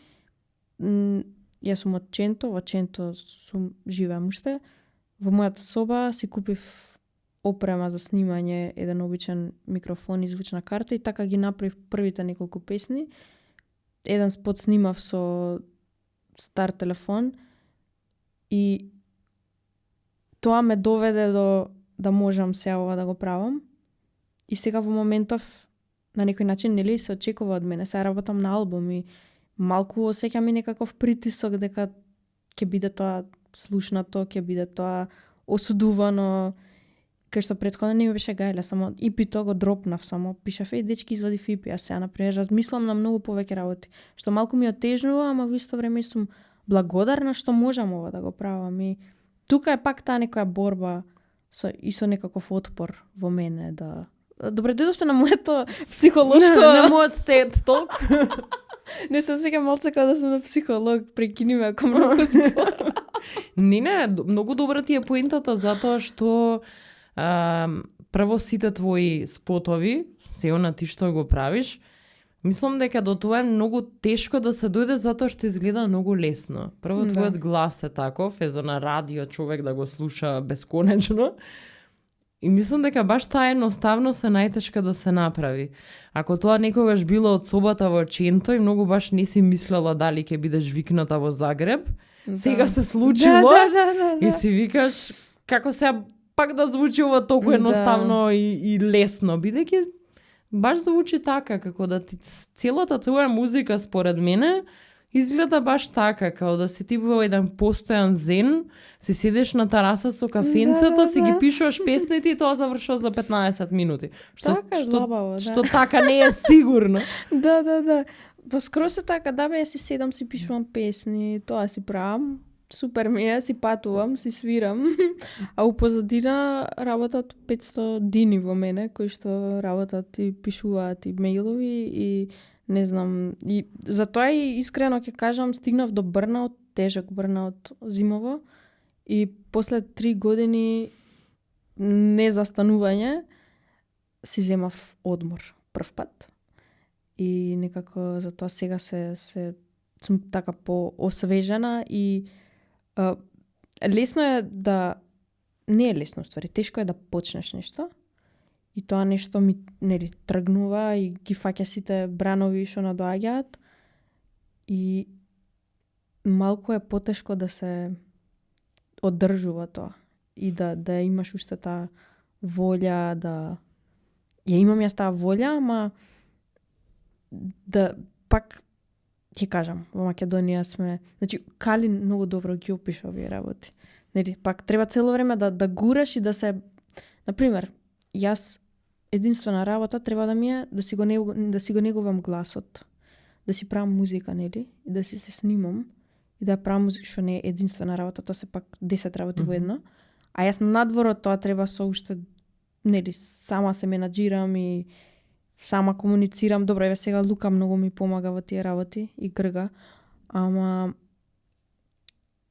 Јас сум од Ченто, во Ченто живеам уште во мојата соба си купив опрема за снимање, еден обичен микрофон и звучна карта и така ги направив првите неколку песни. Еден спот снимав со стар телефон и тоа ме доведе до да можам сега ова да го правам. И сега во моментов на некој начин нели се очекува од мене. Сега работам на албум и малку осеќам и некаков притисок дека ќе биде тоа слушнато, ќе биде тоа осудувано. Кај што претходно не ми беше гајле, само EP-то го дропнав, само пишав дечки извадив EP, а сега например размислам на многу повеќе работи, што малку ми отежнува, ама во исто време сум благодарна што можам ова да го правам и тука е пак таа некоја борба со некаков отпор во мене да. Добре дојдовте на моето психолошко. На мојот TED Talk. Не се осеќам малце како да сум на психолог, прекини ме ако многу збор. Не, многу добра ти е поентата затоа што прво сите твои спотови, сеона ти што го правиш, мислам дека до тоа е многу тешко да се дојде затоа што изгледа многу лесно. Прво твојот глас е таков, е за на радио човек да го слуша бесконечно. И мислам дека баш таа едноставност е најтешка да се направи. Ако тоа некогаш било од собата во Ченто и многу баш не си мислела дали ќе бидеш викната во Загреб, сега се случило и си викаш како сега пак да звучи ова толку едноставно и лесно, бидејќи баш звучи така, како да ти целата твоја музика според мене изгледа баш така, како да си ти во еден постојан зен, си седеш на тераса со кафенцето, си ги пишуваш песните и тоа завршува за 15 минути. Што така не е сигурно. Да. Па скрос е така, да бе, си седам, си пишувам песни, тоа си правам. Супер ми е, си патувам, си свирам. А у позадина работат 500 дини во мене, кои што работат и пишуваат и мејлови и не знам. И затоа и искрено ќе кажам, стигнав до бърнаут, тежок бърнаут зимово и после 3 години незастанување си земав одмор прв пат. И некако затоа сега се сум така поосвежена и лесно е да не е лесно ствари, тешко е да почнеш нешто. И тоа нешто ми нели тргнува и ги фаќа сите бранови што надоаѓаат. И малку е потешко да се одржува тоа и да имаш уште таа волја, да ја имам јас таа волја, ама да пак ќе кажам, во Македонија сме, значи Калин многу добро ги опиша овие работи. Нели, пак треба цело време да гураш и да се, например, јас единствена работа треба да ми е да си го негувам гласот, да си правам музика, нели, и да си се снимам и да правам музика, што не е единствена работа, тоа се пак 10 работи во едно. А јас надвор од тоа треба со уште, нели, сама се менаџирам и сама комуницирам. Добро, еве сега Лука многу ми помага во тие работи и Грга, ама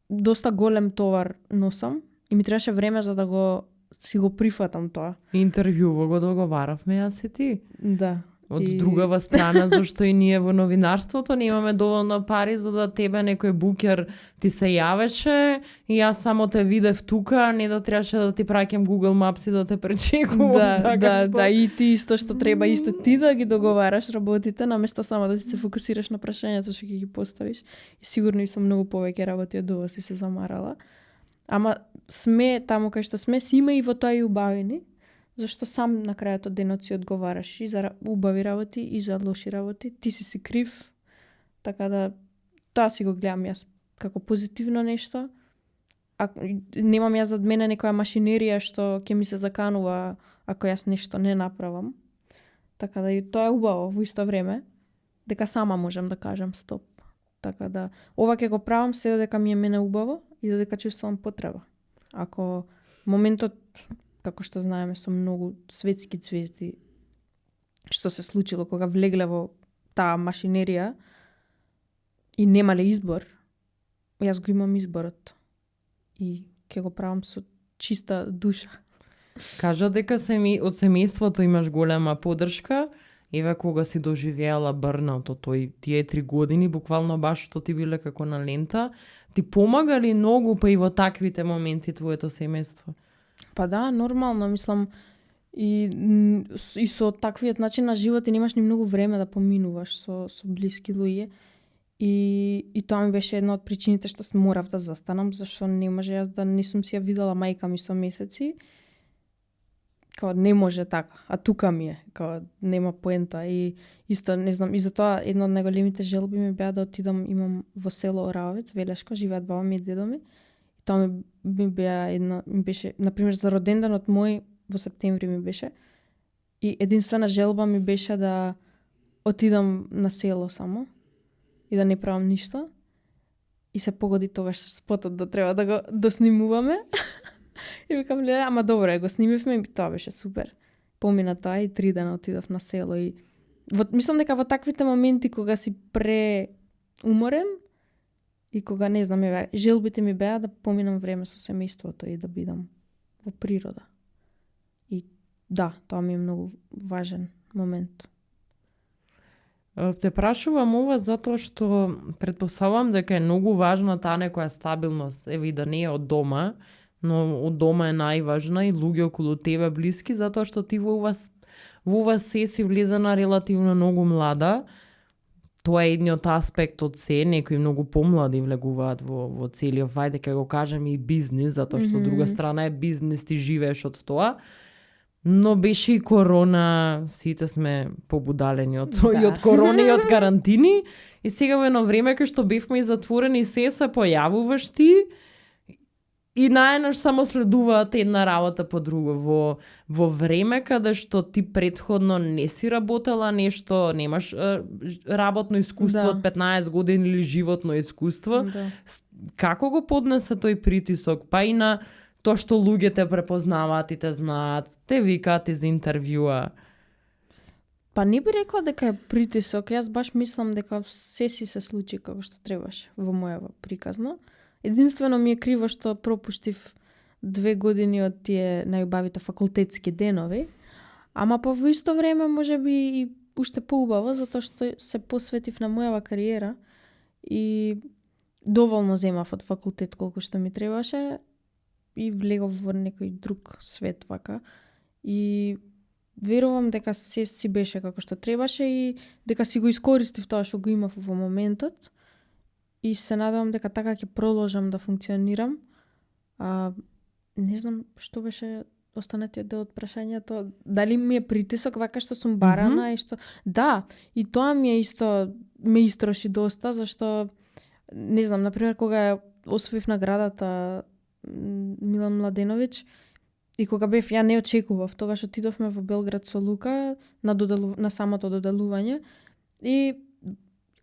доста голем товар носам и ми требаше време за да си го прифатам тоа. Интервјуво го договаравме јас и ти. Да. Од другава страна, зашто и ние во новинарството немаме доволно пари за да тебе некој букер ти се јавеше и јас само те видев тука, не да требаше да ти праќам Google Maps и да те пречекувам. Да, и ти исто што треба, исто ти да ги договараш работите, наместо само да си се фокусираш на прашањата што ќе ги поставиш. И сигурно и со многу повеќе работи од ова си се замарала. Ама сме таму кај што сме, си има и во тоа и убавини. Зашто сам на крајот од денот си одговараш и за убави работи и за лоши работи. Ти си крив. Така да тоа си го гледам јас како позитивно нешто. Немам јас зад мене некоја машинерија што ќе ми се заканува ако јас нешто не направам. Така да и тоа е убаво во исто време. Дека сама можам да кажам стоп. Така да ова ќе го правам се додека ми е мене убаво и додека чувствувам потреба. Ако моментот, како што знаеме, со многу светски ѕвезди, што се случило кога влегле во таа машинерија и немале избор, јас го имам изборот и ќе го правам со чиста душа. Кажа дека од семејството имаш голема поддршка. еве кога си доживеала бърнаут тој тие 3 години, буквално баш што ти биле како на лента, ти помага ли многу па и во таквите моменти твоето семејство? Па да, нормално, мислам, и со таквиот начин на живот и немаш ни многу време да поминуваш со блиски луѓе. И тоа ми беше една од причините што морав да застанам, зашто не може јас да не сум си ја видела мајка ми со месеци. Као не може така, а тука ми е, као нема поента. И исто, не знам, и затоа една од најголемите желби ми беа да отидам, имам во село Оравец, Велешко, живеат баба ми и дедо ми. И тоа ми беше, например, за роденденот мој во септември ми беше. И единствена желба ми беше да отидам на село само и да не правам ништо. И се погоди тогаш спотот да треба да го доснимуваме. И викам, леле, ама добро, го снимивме и тоа беше супер. Помина тоа и 3 дена отидов на село и мислам дека во таквите моменти кога си преуморен и кога не знам, желбите ми беа да поминам време со семејството и да бидам во природа. И да, тоа ми е многу важен момент. Те прашувам ова затоа што претпоставувам дека е многу важна таа некоја стабилност, еве и да не е од дома, но од дома е најважна и луѓе околу тебе блиски, затоа што ти во ова се си влезена релативно многу млада. Тоа е едниот аспект од се, некои многу помлади влегуваат во целиот, вајде ке го кажем и бизнис, затоа што од друга страна е бизнис, ти живееш од тоа. Но беше и корона, сите сме побудалени од тоа, и од корона и од карантини. И сега во едно време кај што бевме и затворени, се појавуваш ти и наеднаш само следуваат една работа по друго. Во време каде што ти претходно не си работела нешто, немаш работно искуство од 15 години или животно искуство, како го поднесе тој притисок? Па и на тоа што луѓе те препознаваат и те знаат, те викаат и за интервјуа. Па не би рекла дека е притисок, јас баш мислам дека се си се случи како што требаше во моја приказна. Единствено ми е криво што пропуштив 2 години од тие најубавите факултетски денови, ама па во исто време може би и уште поубаво, затоа што се посветив на мојава кариера и доволно земав од факултет колку што ми требаше и влегов во некој друг свет вака. И верувам дека се си беше како што требаше и дека си го искористив тоа што го имав во моментот. И се надевам дека така ќе продолжам да функционирам. Не знам што беше останатиот дел од прашањето. Дали ми е притисок вака што сум барана и што... Да, и тоа ми е исто, ме истроши доста, зашто, не знам, например, кога освоив наградата Милан Младеновиќ, и кога бев, ја не очекував, тогаш отидовме во Белград со Лука на самото доделување и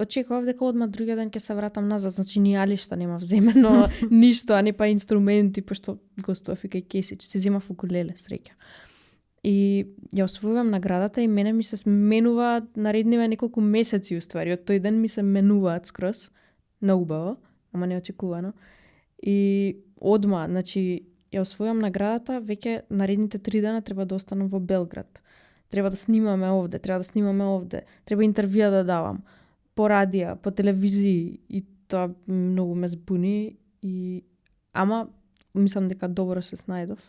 очекував дека одма другиот ден ќе се вратам назад, значи ни алишта немав земено, ништо, а не па инструменти, пошто гостував и кај Кесич, се земав укулеле, среќа. И ја освојувам наградата и мене ми се сменуваат наредниве неколку месеци уствари, од тој ден ми се менуваат скроз, наубаво, ама неочекувано. И одма, значи, ја освојам наградата, веќе наредните 3 дена треба да останам во Белград. Треба да снимаме овде, треба интервјуа да давам. По радија, по телевизии, и тоа многу ме збуни, ама мислам дека добро се снајдов.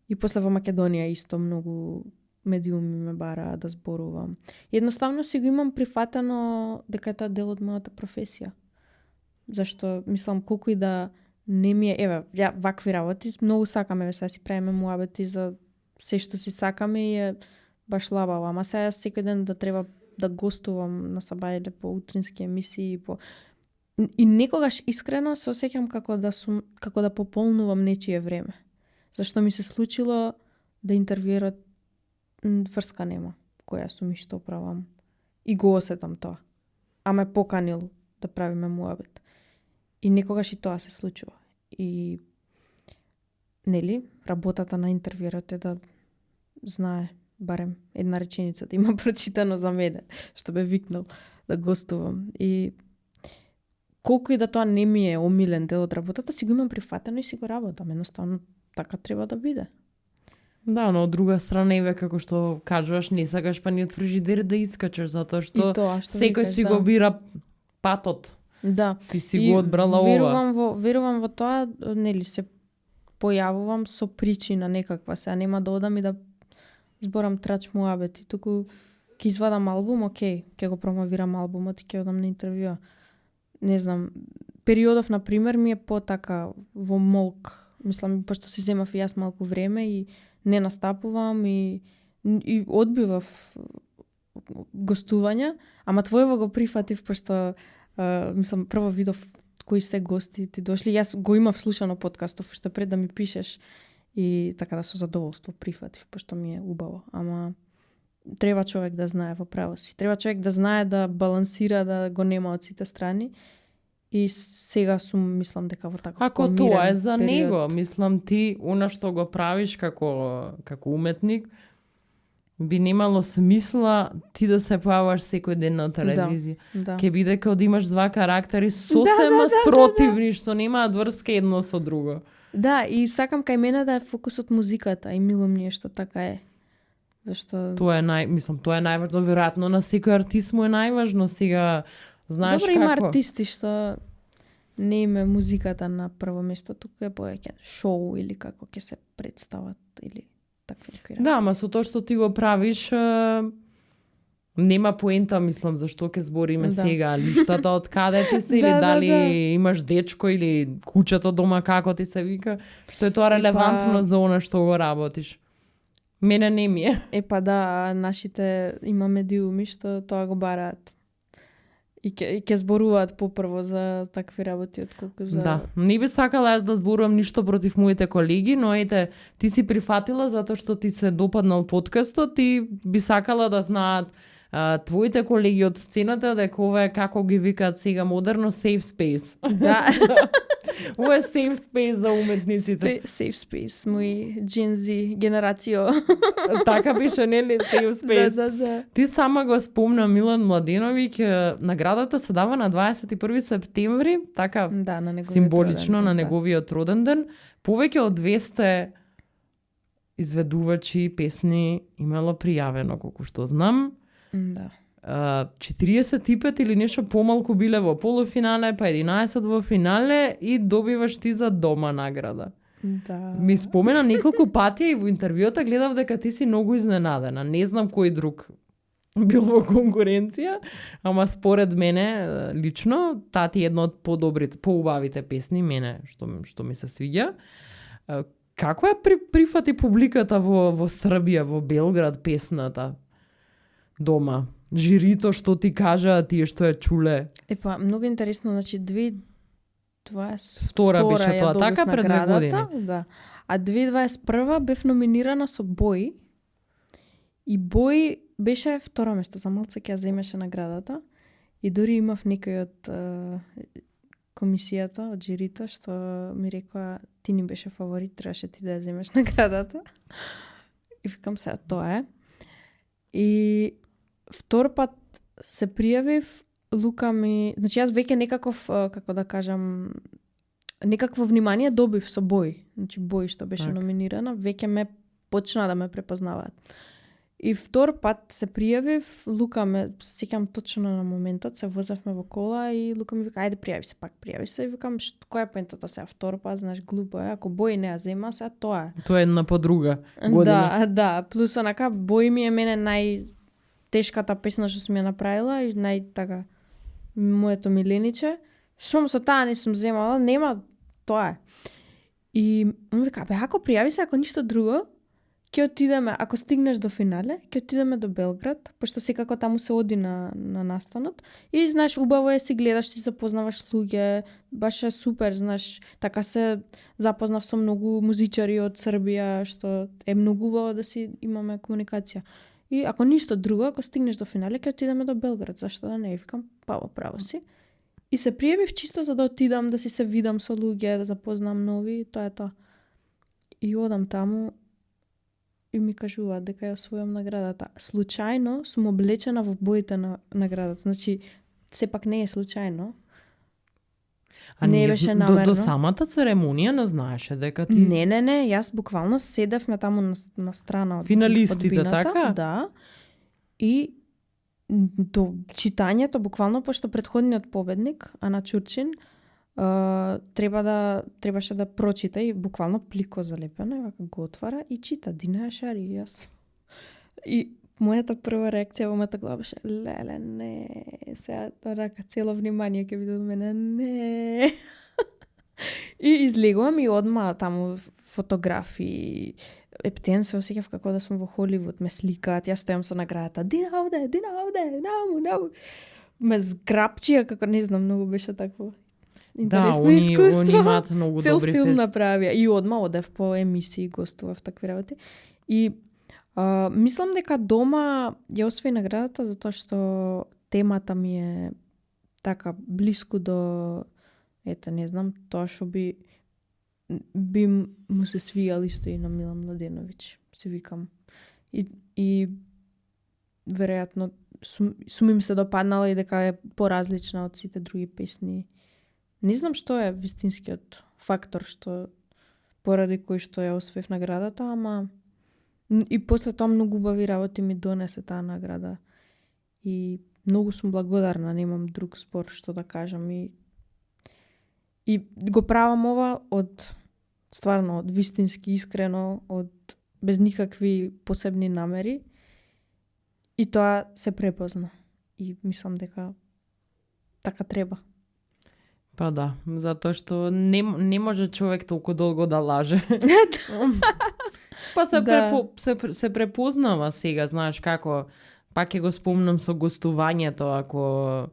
И после во Македонија исто многу медиуми ме бараа да зборувам. Едноставно си го имам прифатено дека е тоа дел од мојата професија. Зашто мислам колку и да не ми е, еве, ја вакви работи многу сакаме, сега си правиме муабети за се што си сакаме и е баш лабаво, ама сега секој ден да треба да гостувам на Сабајле по утрински емисии и некогаш искрено се осеќам како да пополнувам нечие време. Зашто ми се случило да интервјуират врска нема, која сум и што правам. И го осетам тоа. А ме поканил да правиме муабет. И некогаш и тоа се случува. И нели, работата на интервјуерот е да знае барем една реченица да има прочитано за мене, што бе викнал да гостувам. И колку и да тоа не ми е омилен дел од работата, си го имам прифатено и си го работам. Едноставно така треба да биде. Да, но од друга страна еве како што кажуваш, не сакаш па ни од фрижидер да искачеш затоа што И тоа што секој викаш, си да. го бира патот. Да. Ти си го одбрала ова. Верувам во тоа, нели се појавувам со причина некаква, сега нема да одам и да зборам трач муабети, туку ќе извадам албум, окей, ќе го промовирам албумот и ќе одам на интервјуа. Не знам, периодов на пример ми е потака во молк, мислам, пошто си земав и јас малку време и не настапувам и одбивав гостувања, ама твоево го прифатив пошто мислам прво видов кои се гости ти дошли. Јас го имав слушано подкастов уште пред да ми пишеш и така да со задоволство прифатив пошто ми е убаво, ама треба човек да знае во право си. Треба човек да знае да балансира, да го нема од сите страни. И сега сум, мислам дека во таков Ако помирен тоа е за период. него, мислам ти, она што го правиш како уметник, би немало смисла ти да се појаваш секој ден на телевизија. Да. Ке биде како да имаш два карактери сосема спротивни, што немаат врска едно со друго. Да, и сакам кај мене да е фокусот музиката и мило ми е што така е. Зашто Тоа е тоа е најважно, веројатно на секој артист му е најважно сега. Знаеш добро има како? артисти што не име музиката на прво место, туку е повеќе шоу или како ќе се представат или такви некои работи. Да, ама со тоа што ти го правиш, нема поента, мислам, зашто ќе збориме Да. сега, лиштата од каде ти се, или Да, да, дали да. имаш дечко или кучето дома како ти се вика, што е тоа релевантно за она што го работиш. Мене не ми е. Па да, нашите има медиуми што тоа го бараат. И ќе зборуваат попрво за такви работи отколку за... Да, не би сакала јас да зборувам ништо против моите колеги, но ете, ти си прифатила затоа што ти се допаднал подкастот и би сакала да знаат твоите колеги од сцената дека ова е, како ги викаат сега модерно, safe space. Да. Ова е safe space за уметниците. Safe space, мој Gen Z генерацијо. Така беше, нели, safe space. Да. Ти сама го спомна Милан Младеновиќ, наградата се дава на 21 септември, така Да, на неговиот символично роден на ден, неговиот роден ден. Повеќе од 200 изведувачи песни имало пријавено, колку што знам. Да. 45 или нешто помалку биле во полуфинале, па 11 во финале и добиваш ти за дома награда. Да. Ми спомена неколку пати и во интервјуата гледав дека ти си многу изненадена. Не знам кој друг бил во конкуренција, ама според мене лично таа ти е една од подобрите, поубавите песни мене што ми се свиѓа. Како ја прифати публиката во Србија, во Белград песната дома? Жирито што ти кажа, тие што ја чуле? Па, многу интересно, значи 2022 беше тоа, така пред 2 години. Да. А 2021 бев номинирана со Бој. И Бој беше второ место, за малце ќе ја земеше наградата. И дури имав некој од комисијата, од жирито, што ми рекоа, ти ни беше фаворит, требаше ти да ја земеш наградата. И викам се, тоа е. И втор пат се пријавив, Лука ми... Значи, јас веќе некаков, како да кажам, некакво внимание добив со Бој. Значи, Бој што беше номинирана, веќе ме почна да ме препознаваат. И втор пат се пријавив, Лука ме, сеќам точно на моментот, се возевме во кола и Лука ми вика, ајде пријави се, пак пријави се. И викам, која е поентата сега втор пат, знаеш, глупо е, ако Бој не ја зема, сега тоа е. Тоа е една по друга година. Да, плюс онака, Бој ми е мене најтешката песна што сум ја направила и така моето милениче. Шо со таа не сум земала, нема, тоа е. И му вика, ако пријави се, ако ништо друго, ќе отидеме, ако стигнеш до финале, ќе отидеме до Белград, пошто секако таму се оди на настанот. И, знаеш, убаво е, си гледаш, си запознаваш луѓе, баш е супер, знаеш, така се запознав со многу музичари од Србија, што е многу убаво да си имаме комуникација. И ако ништо друго, ако стигнеш до финале, ќе отидеме до Белград, зашто да не, викам, па право си. И се пријавив чисто за да отидам, да си се видам со луѓе, да запознам нови, тоа е тоа. И одам таму, и ми кажуваат дека ја освојам наградата. Случајно сум облечена во боите на наградата. Значи, сепак не е случајно. Не беше намерно. До самата церемонија не знаеше дека ти... Не, јас буквално седевме таму на страна од Финалистите, одбината, така? Да. И до читањето, буквално, пошто предходниот победник, Ана Чурчин, требаше да прочита и буквално плико залепено, и вака го отвара и чита Дина Јашари и јас. И мојата прва реакција во мојата глава беше, леле, не, сега рака цело внимание ќе биде од мене, не. И излегувам и одма таму фотографии. Ептен се осеќав како да сум во Холивуд, ме сликаат, јас стојам со наградата, Дина овде, наму. Ме зграпчија, како не знам, многу беше такво интересно искуство. Они имаат многу Цел добри филм направија. И одма одев по емисии, гостував такви работи. И мислам дека дома ја освои наградата затоа што темата ми е така блиску до, не знам, тоа што би му се свијал исто и на Милан Младеновиќ, се викам. И веројатно сум им се допаднала и дека е поразлична од сите други песни. Не знам што е вистинскиот фактор што поради кој што ја освоив наградата, ама и после тоа многу убави работи ми донесе таа награда. И многу сум благодарна, немам друг збор што да кажам, и го правам ова стварно од вистински искрено, без никакви посебни намери, и тоа се препозна. И мислам дека така треба. Па да, затоа што не може човек толку долго да лаже. Па се препознава сега, знаеш како, пак ќе го спомнам со гостувањето, ако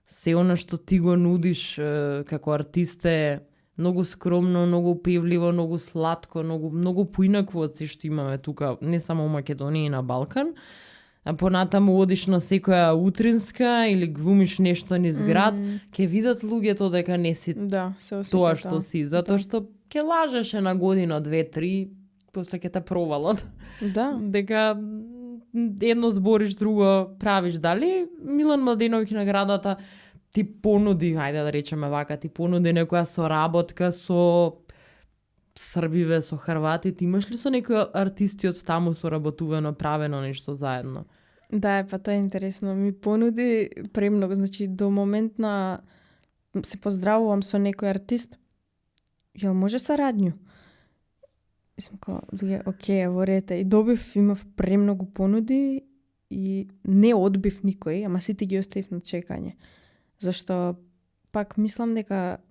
се оно што ти го нудиш како артист е многу скромно, многу певливо, многу сладко, многу поинакво од се што имаме тука, не само во Македонија и на Балкан. А понатаму одиш на секоја утринска или глумиш нешто низ град, ќе видат луѓето дека не си тоа што си, затоа што ќе лажеше на година, 2-3, после ќе те провалат. Да. Дека едно збориш, друго правиш. Дали Милан Младеновиќ наградата ти понуди, хајде да речеме вака, ти понуди некоја соработка со Србиве, со Хрватите, имаш ли со некои артисти од таму соработувано, правено нешто заедно? Да, па тоа е интересно. Ми понуди премногу, значи до момент се поздравувам со некој артист. Јал може сарадњу? Мислам како, окей, во рете. И имав премногу понуди и не одбив никој, ама сите ги оставив на чекање. Зашто пак мислам дека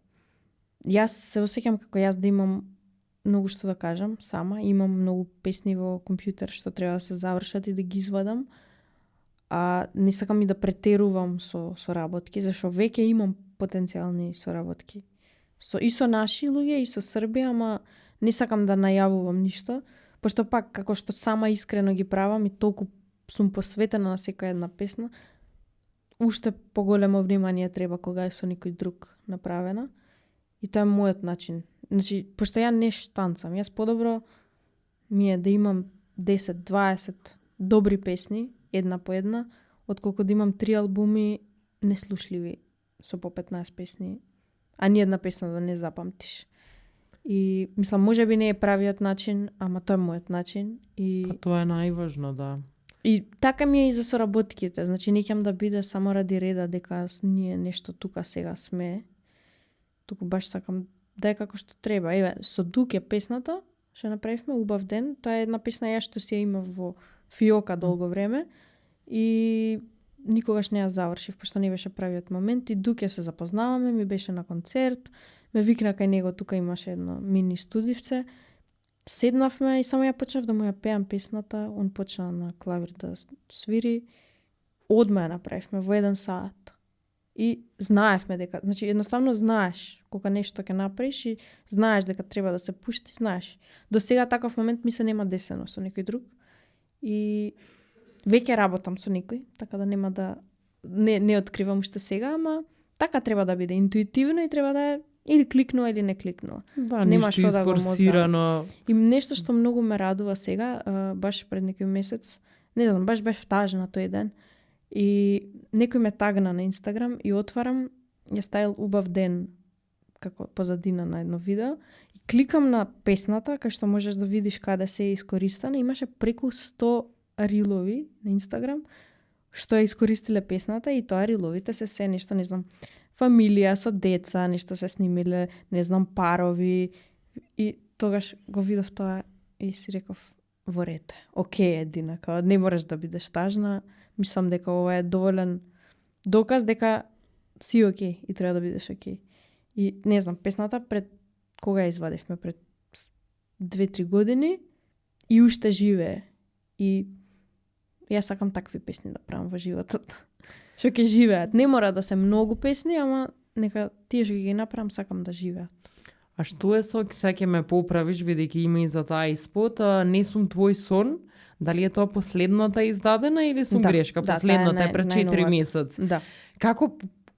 јас се осеќам како јас да имам многу што да кажам сама, имам многу песни во компјутер што треба да се завршат и да ги извадам, а не сакам и да претерувам со соработки, зашто веќе имам потенцијални соработки. И со наши луѓе, и со Србија, ама не сакам да најавувам ништо, пошто пак, како што сама искрено ги правам и толку сум посветена на секоја една песна, уште поголемо внимание треба кога е со некој друг направена. И тоа е мојот начин. Значи, пошто ја не штанцам, јас подобро ми е да имам 10-20 добри песни, една по една, отколку да имам 3 албуми неслушливи со по 15 песни, а ни една песна да не запамтиш. И мислам, може би не е правиот начин, ама тоа е мојот начин. Па тоа е најважно, да. И така ми е и за соработките. Значи, не ќе да биде само ради реда дека ние нешто тука сега сме. Туку баш сакам да е како што треба. Еве, со Дук е песната, што направивме, Убав ден. Тоа е една песна ја што си ја имав во фиока долго време и никогаш не ја завршив, пошто не беше правиот момент. И Дук ја се запознаваме, ми беше на концерт, ме викна кај него, тука имаше едно мини студивце. Седнавме и само ја почнав да му ја пеам песната, он почна на клавир да свири. Одма ја направивме во 1 саат. И знаевме дека, значи едноставно знаеш кога нешто ќе направиш и знаеш дека треба да се пушти, знаеш. До сега таков момент ми се нема десено со некој друг. И веќе работам со некој, така да нема да не откривам уште сега, ама така треба да биде интуитивно и треба да е или кликнува или не кликнува. Да, нема што да го мозгам. И нешто што многу ме радува сега, баш пред некој месец, не знам, баш бев тажна тој ден, и некој ме тагна на Инстаграм и отварам, ја ставил Убав ден како позадина на едно видео. И кликам на песната, кај што можеш да видиш каде се е искористена. Имаше преку 100 рилови на Инстаграм, што е искористиле песната и тоа риловите се нешто, не знам, фамилија со деца, нешто се снимиле, не знам, парови. И тогаш го видов тоа и си реков, во ред, окей Едина, као не можеш да бидеш тажна. Мислам дека ова е доволен доказ дека си окей и треба да бидеш окей. И не знам, песната пред кога ја извадивме, пред 2-3 години и уште живее. И јас сакам такви песни да правам во животот. Што ќе живеат. Не мора да се многу песни, ама нека тие што ги направам сакам да живеат. А што е со, сега ќе ме поправиш, бидејќи има и за таа испод, Не сум твој сон, дали е тоа последната издадена или сум грешка? Последната е пред 4 месеци. Да.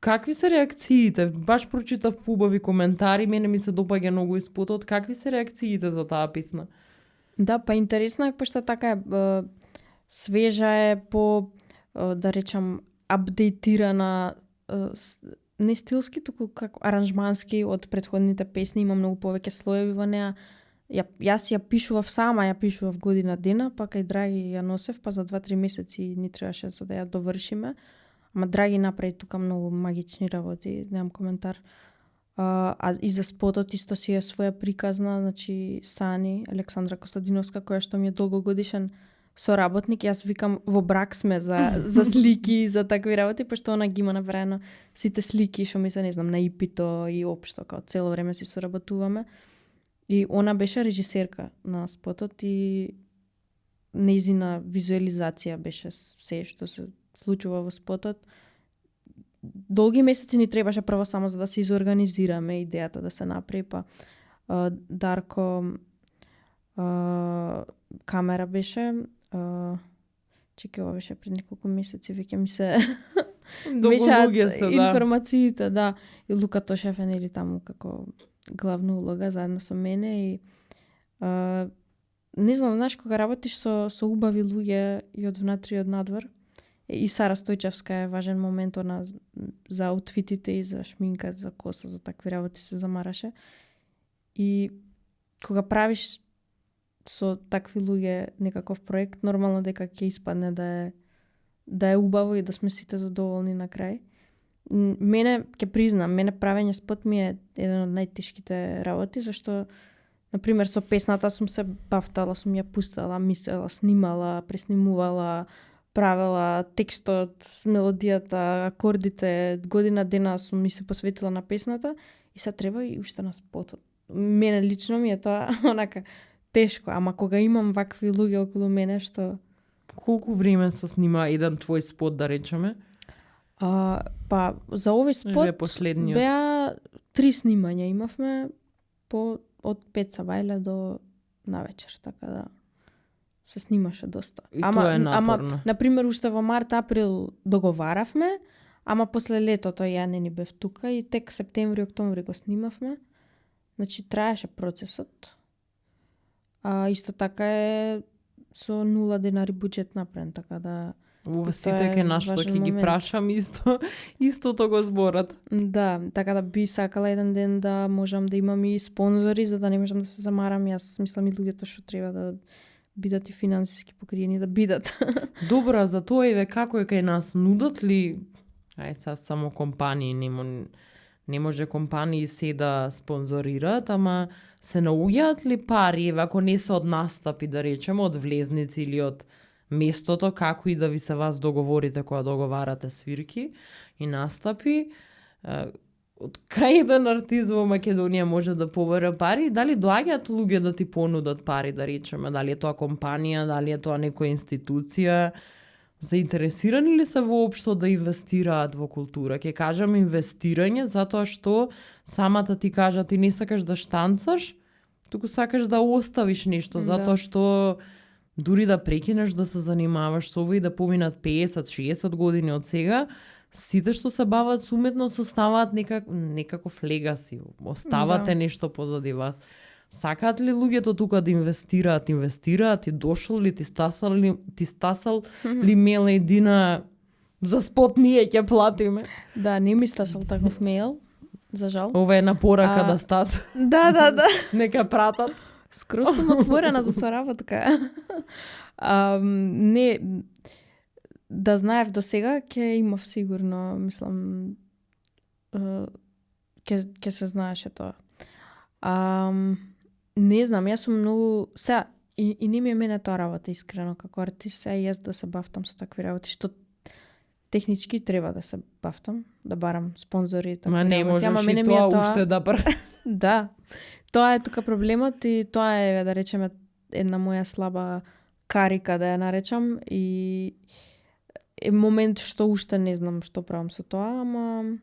Какви се реакциите? Баш прочитав убави коментари, мене ми се допаѓа многу испотот. Какви се реакциите за таа песна? Да, па интересно е, пошто така е свежа е, по да речам апдейтирана, не стилски, туку како аранжмански од претходните песни, има многу повеќе слоеви во неа. Јас ја пишував сама, ја пишував година дена, па кај Драги ја носев, па за 2-3 месеци ни требаше за да ја довршиме. Ама Драги направи тука многу магични работи, немам коментар. А и за спотот исто си е своја приказна, значи Сани, Александра Костадиновска, која што ми е долгогодишен соработник, јас викам во брак сме за слики, за такви работи, пошто она ги има направено сите слики што ми се, не знам, на ипито и општо, као цело време си соработуваме. И она беше режисерка на спотот и нејзина визуализација беше се што се случува во спотот. Долги месеци ни требаше прво само за да се изорганизираме, идејата да се направи, па Дарко камера беше, чеки, ова беше пред неколку месеци, веќе ми се мешаат информациите, да. И Лука Тошев е нели таму како главна улога заедно со мене и не знам, знаеш, кога работиш со убави луѓе и од внатре и од надвор, и Сара Стојчевска е важен момент, она за аутфитите и за шминка, за коса, за такви работи се замараше. И кога правиш со такви луѓе некаков проект, нормално дека ќе испадне да е убаво и да сме сите задоволни на крај. Мене, ќе признам, правење спот ми е еден од најтешките работи, зашто, например, со песната сум се бафтала, сум ја пустала, мислела, снимала, преснимувала, правела текстот, мелодијата, акордите, година дена сум ми се посветила на песната и се треба и уште на спотот. Мене лично ми е тоа онака тешко, ама кога имам вакви луѓе околу мене што... Колку време се снима еден твој спот, да речеме? Па, за овој спот беа 3 снимања имавме од 5 сабајле до навечер, така да се снимаше доста. И тоа е напорно. Ама, например, уште во март-април договаравме, ама после летото ја не ни бев тука и тек септември-октомври го снимавме. Значи, траеше процесот. Исто така е со 0 денари буџет направен, така да... Ова сите ке нашто ќе ги прашам истото го зборат. Да, така да би сакала еден ден да можам да имам и спонзори, за да не можам да се замарам. Јас мислам и луѓето што треба да бидат и финансиски покриени, да бидат. Добра, за тоа еве како е кај нас, нудат ли сега само компании, не може компании се да спонзорираат, ама се наоѓаат ли пари, еве ако не се од настапи, да речеме, од влезници или од местото, како и да ви се вас договорите кога договарате свирки и настапи, од кај еден артист во Македонија може да побере пари, дали доаѓаат луѓе да ти понудат пари, да речеме, дали е тоа компанија, дали е тоа некоја институција, заинтересирани ли се воопшто да инвестираат во култура? Ќе кажам инвестирање затоа што самата ти кажа ти не сакаш да штанцаш, туку сакаш да оставиш нешто, затоа што дури да прекинеш да се занимаваш со ова и да поминат 50-60 години од сега, сите што се бават со уметност оставаат некаков легаси, оставате нешто позади вас. Сакаат ли луѓето тука да инвестираат и дошол ли, ти стасал ли мейл Едина за спот ние ќе платиме? Да, не ми стасал таков мейл. За жал. Ова е напорака да стас. Да. Нека пратат. Скоро сум отворена за соработка. Не, да знаев до сега, ќе имав сигурно, мислам, ќе се знаеше тоа. Не знам, јас сум многу... Сега, и не ми е мене тоа работа, искрено, како артист, сега јас да се бафтам со такви работи, што технички треба да се бафтам, да барам спонзори и Ма не можеш и тоа уште да Да. Тоа е тука проблемот и тоа е, да речеме, една моја слаба карика, да ја наречам, и е момент што уште не знам што правам со тоа, ама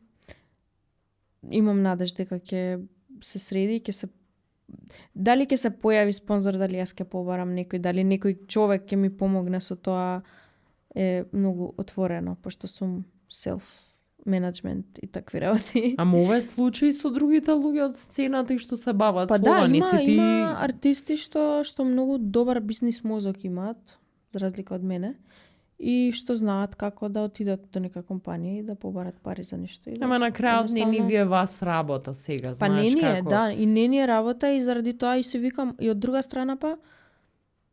имам надеж дека ќе се среди, ќе се дали ќе се појави спонзор, дали јас ќе побарам некој, дали некој човек ќе ми помогне со тоа, е многу отворено, пошто сум менеджмент и такви работи. Ама ова е случај со другите луѓе од сцената и што се бават Па со да, ова, не си ти... има артисти што многу добар бизнис мозок имаат, за разлика од мене, и што знаат како да отидат до нека компанија и да побарат пари за нешто. Ама на крајот не ни ви е вас работа сега, па знаеш не ни е, како. да, и не ни е работа и заради тоа и се викам, и од друга страна па,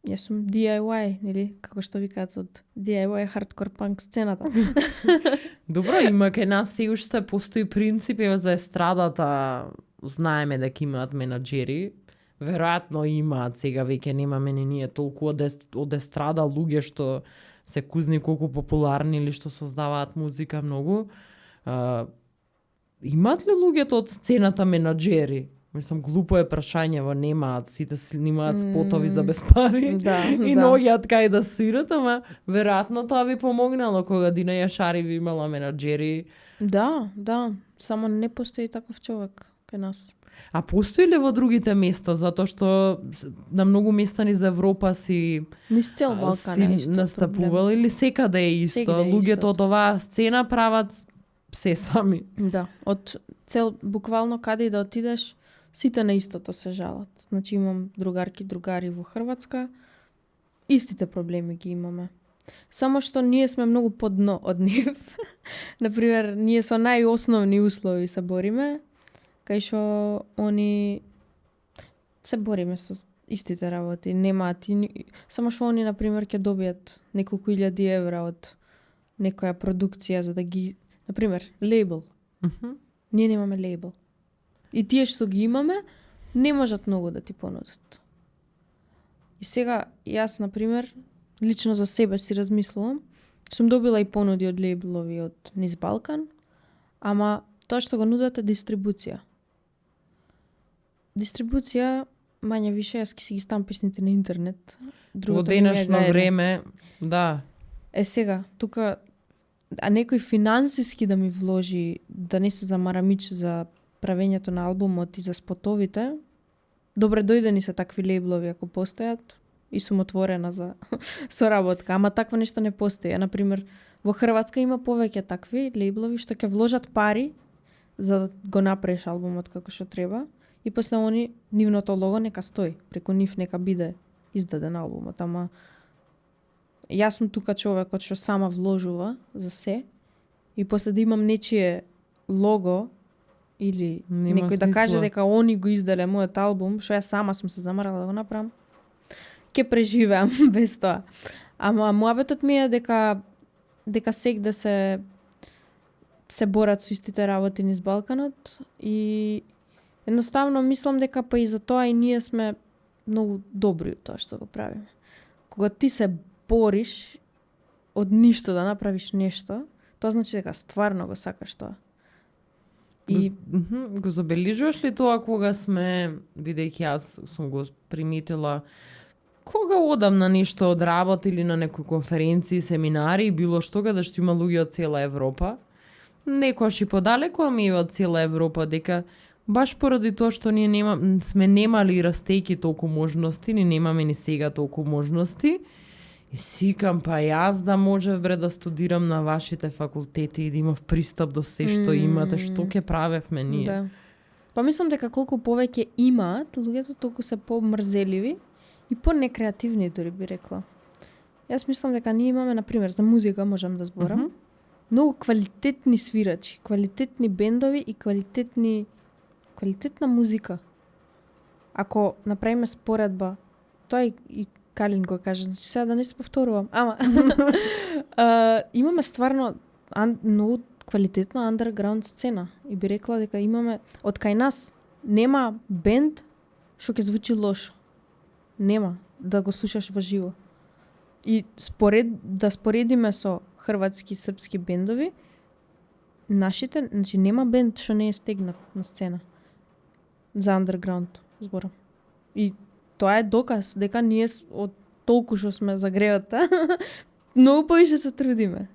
јас сум DIY, нели, како што викаат од DIY хардкор панк сцената. Добро, има кај нас се уште постои принципи за естрадата, знаеме дека имаат менаџери, веројатно имаат, сега веќе немаме ни ние толку од естрада луѓе што се кузни колку популарни или што создаваат музика многу. Имаат ли луѓето од сцената менаџери? Мислам, глупо е прашањево, немаат, сите снимаат спотови за без пари и наоѓаат кај да свират, ама веројатно тоа ви помогнало кога Дина Јашареви имала менаџери. Да, само не постои таков човек кај нас. А постои ли во другите места, затоа што на многу места низ Европа си низ цел Балкан си настапувал или секаде е исто? Секаде е Луѓето исто. од оваа сцена прават се сами. Да, од цел буквално каде и да отидеш, сите на истото се жалат. Значи имам другари во Хрватска, истите проблеми ги имаме. Само што ние сме многу подно од нив. Например, ние со најосновни услови се бориме, кај што они се бориме со истите работи, немаат само што они, например, ќе добијат неколку илјади евра од некоја продукција за да ги, например, лейбл. Ние немаме лейбл. И тие што ги имаме, не можат многу да ти понудат. И сега, јас, например, лично за себе си размислувам, сум добила и понуди од лейблови од низ Балкан, ама тоа што го нудат е дистрибуција. Дистрибуција, мање више, јас ки си ги стам песните на интернет. Во денешно време, да. Е сега, тука, а некој финансиски да ми вложи, да не се замарамич за правењето на албумот и за спотовите, добре дојдени се такви лейблови ако постојат и сум отворена за соработка, ама такво нешто не постои. Например, во Хрватска има повеќе такви лейблови што ќе вложат пари за да го направиш албумот како што треба и после они нивното лого нека стои, преку нив нека биде издаден албумот, ама јас сум тука човекот што сама вложува за се и после да имам нечие лого или нема некој смисла. да каже дека они го изделе мојот албум, што јас сама сум се замарала да го направам, ќе преживеам без тоа. Ама муабетот ми е дека сек да се борат со истите работи низ Балканот и едноставно мислам дека па и за тоа и ние сме многу добри од тоа што го правиме. Кога ти се бориш од ништо да направиш нешто, тоа значи дека стварно го сакаш тоа. И го забележуваш ли тоа кога сме, бидејќи јас сум го приметила, кога одам на нешто од работа или на некои конференции, семинари, било што каде што има луѓе од цела Европа, некојаш и подалеку, ами и од цела Европа, дека баш поради тоа што ние сме немали растејки толку можности, ни немаме ни сега толку можности, и сикам, па јас да можев да студирам на вашите факултети и да имав пристап до се што имате, што ќе правевме ние. Да. Па мислам дека колку повеќе имаат, луѓето толку се помрзеливи и понекреативни, дори би рекла. Јас мислам дека ние имаме, например, за музика можам да зборам. многу квалитетни свирачи, квалитетни бендови и квалитетна музика. Ако направиме споредба, тоа и Калин го каже, значи сега да не се повторувам, ама имаме стварно многу квалитетна андерграунд сцена и би рекла дека имаме од кај нас нема бенд што ќе звучи лошо. Нема да го слушаш во живо. И да споредиме со хрватски, српски бендови, нашите, значи нема бенд што не е стегнат на сцена. За андерграунд зборам. И тоа е доказ дека ние од толку што сме за греота, многу повеќе се трудиме.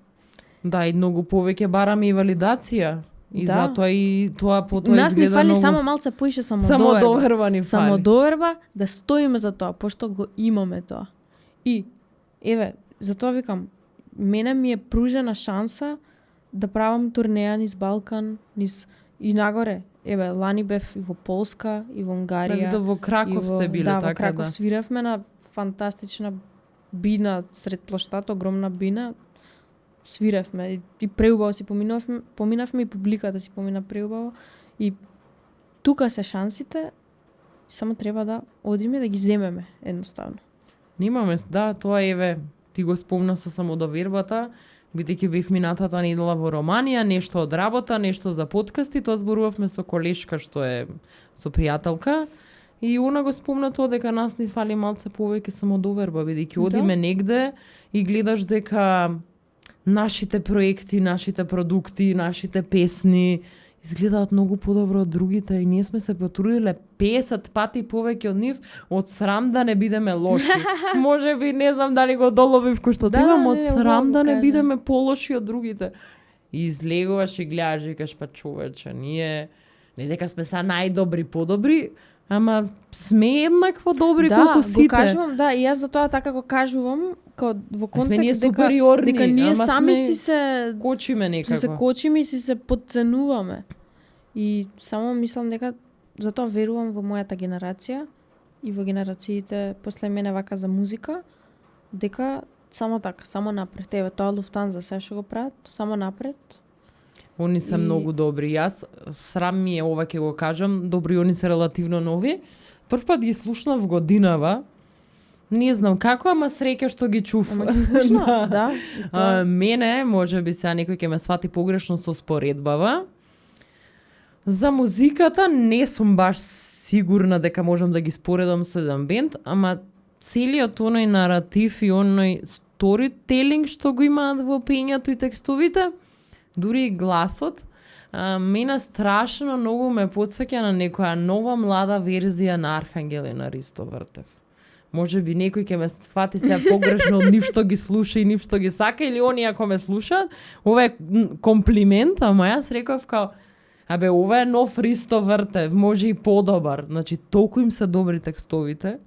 Да, и многу повеќе бараме и валидација. И затоа и тоа потоа нас изгледа ни фали многу... само малце поише самодоверба ни фали. Самодоверба да стоиме за тоа, пошто го имаме тоа. И еве, затоа викам, мене ми е пружена шанса да правам турнеја низ Балкан, и нагоре. Еве, лани бев и во Полска, и во Унгарија. Да, во Краков сте биле, да, така, во Краков свиревме на фантастична бина сред плоштата, огромна бина. Свиревме и преубаво си поминавме и публиката си помина преубаво. И тука се шансите, само треба да одиме да ги земеме едноставно. Немаме, да, тоа еве, ти го спомна со самодовербата, бидејќи бев минатата недела во Романија, нешто од работа, нешто за подкасти, тоа зборувавме со колешка што е со пријателка, и она го спомна тоа дека нас ни фали малце повеќе самодоверба, бидејќи одиме негде и гледаш дека нашите проекти, нашите продукти, нашите песни изгледаат многу подобро од другите и ние сме се потрудиле 50 пати повеќе од нив, од срам да не бидеме лоши. Може би не знам дали го доловив кој што имам, од срам да не бидеме полоши од другите. И излегуваш и гледаш и кажеш, па човече, ние не дека сме са најдобри, подобри, ама сме еднакво добри колку сите. Да, го кажувам, да, и јас за тоа така го кажувам, во контекст дека ние сами си се кочиме некако. Се кочиме и си се подценуваме. И само мислам дека затоа верувам во мојата генерација и во генерациите после мене вака за музика, дека само така, само напред. Еве, тоа Луфтанза се што го прават, само напред. Они се многу добри. Јас срам ми е ова ќе го кажам, добри, они се релативно нови. Првпат ги слушнав годинава. Не знам како, ама среќа што ги чув. Ама ги слушна, да. Мене, може би сега некој ќе ме свати погрешно со споредбава. За музиката не сум баш сигурна дека можам да ги споредам со еден бенд, ама целиот оној наратив и оној сторителинг што го имаат во пењето и текстовите, дури и гласот, мене страшно многу ме потсеќа на некоја нова млада верзија на Архангел и на Ристо Вртев. Може би некој ќе ме фати сега погрешно од нив што ги слуша и нив што ги сака, или они ако ме слушаат, ова е комплимент, ама јас реков као, абе, ова е нов Ристо Вртев, може и подобар. Значи, толку им се добри текстовите,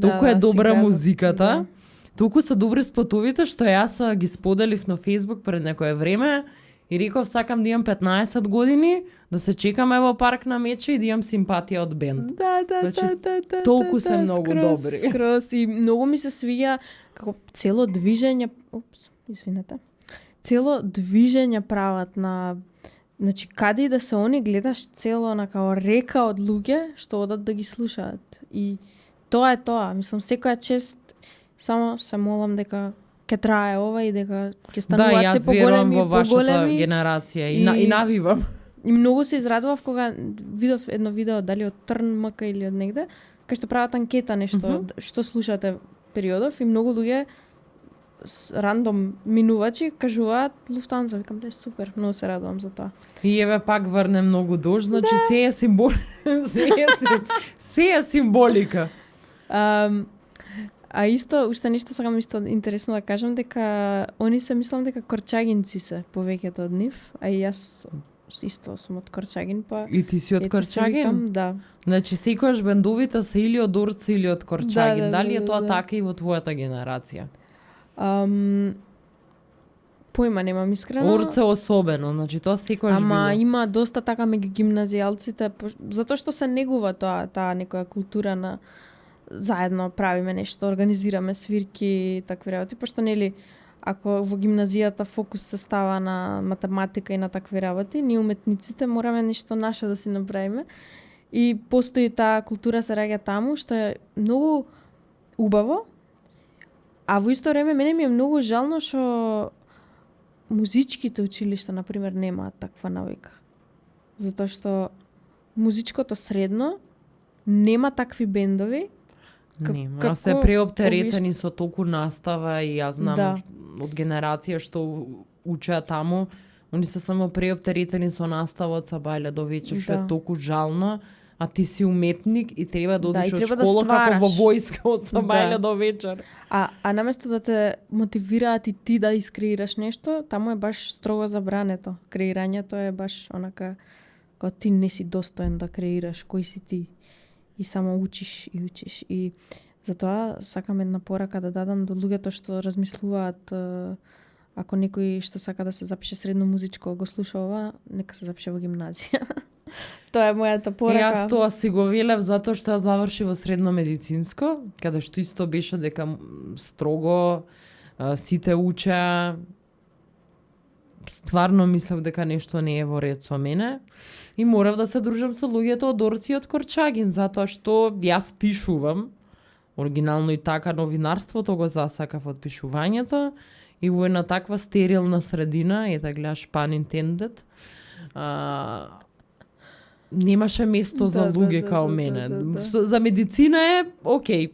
толку е добра музиката, толку се добри спотовите, што јас ги споделив на Facebook пред некое време и реков, сакам да имам 15 години, да се чекаме во парк на Мече и да имам симпатија од бенд. Да. Толку се многу добри. Скрос, и многу ми се свија како цело движење, цело движење прават на, значи каде и да се они гледаш цело на као река од луѓе што одат да ги слушаат. И тоа е тоа, мислам секоја чест само се молам дека ќе трае ова и дека ќе стануваат се поголеми и поголеми. Да, јас верувам во вашата генерација и навивам. И многу се израдував кога видов едно видео дали од Трн МК или од негде, кај што прават анкета нешто, што слушате периодов и многу луѓе рандом минувачи кажуваат Луфтанза, викам да е супер, многу се радувам за тоа. И еве пак врне многу дожд, значи се е се е символика. А исто, уште нешто сакам исто интересно да кажам, дека они се мислам дека корчагинци се повеќето од нив, а и јас исто сум од Корчагин, па... И ти си од Корчагин? Да. Значи, секојаш бендовите се или од Орци или од Корчагин. Дали е тоа така и во твојата генерација? Поима немам искрено. Орце особено, значи тоа секојаш било. Ама има доста така меѓу гимназијалците, затоа што се негува таа некоја култура на заедно правиме нешто, организираме свирки и такви работи, пошто нели ако во гимназијата фокус се става на математика и на такви работи, ние уметниците мораме нешто наше да си направиме. И постои таа култура се раѓа таму, што е многу убаво, а во исто време мене ми е многу жално што музичките училишта, например, немаат таква навика. Затоа што музичкото средно нема такви бендови. Нема, се преоптеретени со толку настава и јас знам од генерација што учеа таму, они се само преоптеретени со настава од сабајле до вечер, што е толку жално, а ти си уметник и треба да одиш од школа како во војска од сабајле до вечер. А наместо да те мотивираат и ти да искреираш нешто, таму е баш строго забрането. Креирањето е баш онака кога ти не си достоен да креираш, кој си ти. И само учиш и учиш. И затоа сакам една порака да дадам до луѓето што размислуваат, ако некој што сака да се запише средно музичко го слуша ова, нека се запише во гимназија. Тоа е мојата порака. И јас тоа си го велев затоа што ја заврши во средно медицинско, каде што исто беше дека строго сите учеа. Стварно мислев дека нешто не е во ред со мене и морав да се дружам со луѓето од Орци и од Корчагин, затоа што јас пишувам. Оригинално и така новинарството го засакав од пишувањето и во една таква стерилна средина, ета гледаш pun intended, немаше место за луѓе као мене. За медицина е окей.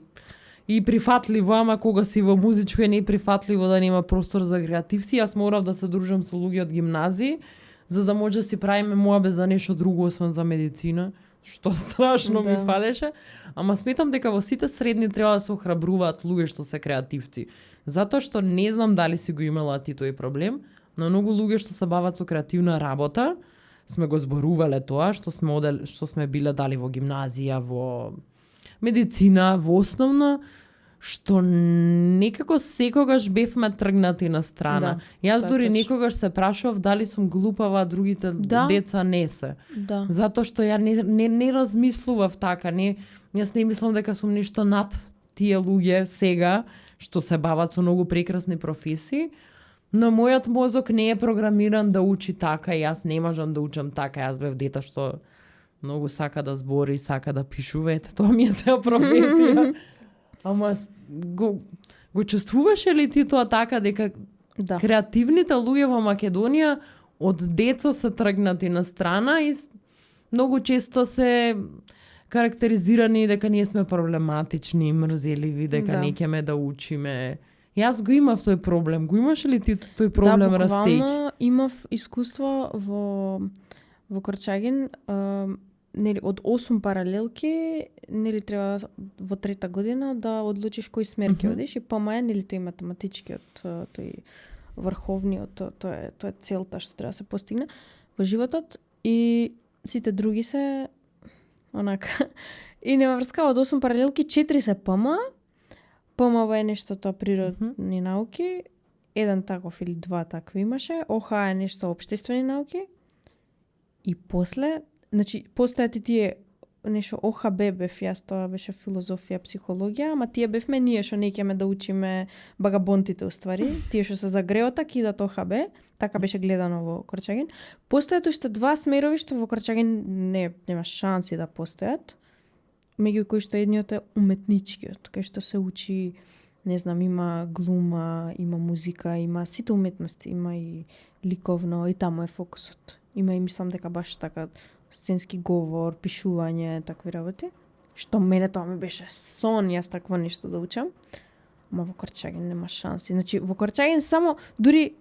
И прифатливо, ама кога си во музичко е неприфатливо да нема простор за креативци. Јас морав да се дружам со луѓе од гимназии, за да може да си правиме моабе за нешто друго освен за медицина, што страшно ми фалеше. Ама сметам дека во сите средни треба да се охрабруваат луѓе што се креативци. Затоа што не знам дали си го имала ти тој проблем, но многу луѓе што се бават со креативна работа, сме го зборувале тоа, што сме биле дали во гимназија, во медицина, во основна, што некако секогаш бевме тргнати на страна. Јас дури некогаш се прашував дали сум глупава, а другите деца не се. Затоа што ја не размислував така, јас не мислам дека сум нешто над тие луѓе сега, што се бават со многу прекрасни професии, но мојот мозок не е програмиран да учи така и јас не можам да учам така. Јас бев дете што многу сака да збори, сака да пишува, ете тоа ми е сега професија. Ама го чувствуваше ли ти тоа така дека креативните луѓе во Македонија од деца се тргнати на страна и многу често се карактеризирани дека ние сме проблематични, мрзеливи, дека не ќеме да учиме. Јас го имав тој проблем. Го имаш ли ти тој проблем растејќи? Да, буквално имав искуство во Корчагин, нели од 8 паралелки, нели треба во трета година да одлучиш кој смер ќе одиш и помаја нели тој математичкиот, тој врховниот, тоа е целта што треба да се постигне во животот и сите други се онака. И нема врска, од 8 паралелки 4 се ПМ. ПМВ е нешто тоа природни науки, еден таков или два такви имаше, ОХ е нешто општествени науки. И после, значи постојат и тие нешто ОХБ бев јас, тоа беше филозофија, психологија, ама тие бевме ние што не ќеме да учиме багабонтите уствари, тие што се за греота кидат ОХБ, така беше гледано во Корчагин. Постојат уште два смерови што во Корчагин нема шанси да постојат, меѓу кои што едниот е уметничкиот, кај што се учи, не знам, има глума, има музика, има сите уметности, има и ликовно, и таму е фокусот. Има и мислам дека баш така сценски говор, пишување, такви работи. Што мене тоа ми беше сон, јас такво нешто да учам. Ама во Корчагин нема шанси. Значи, во Корчагин само, дури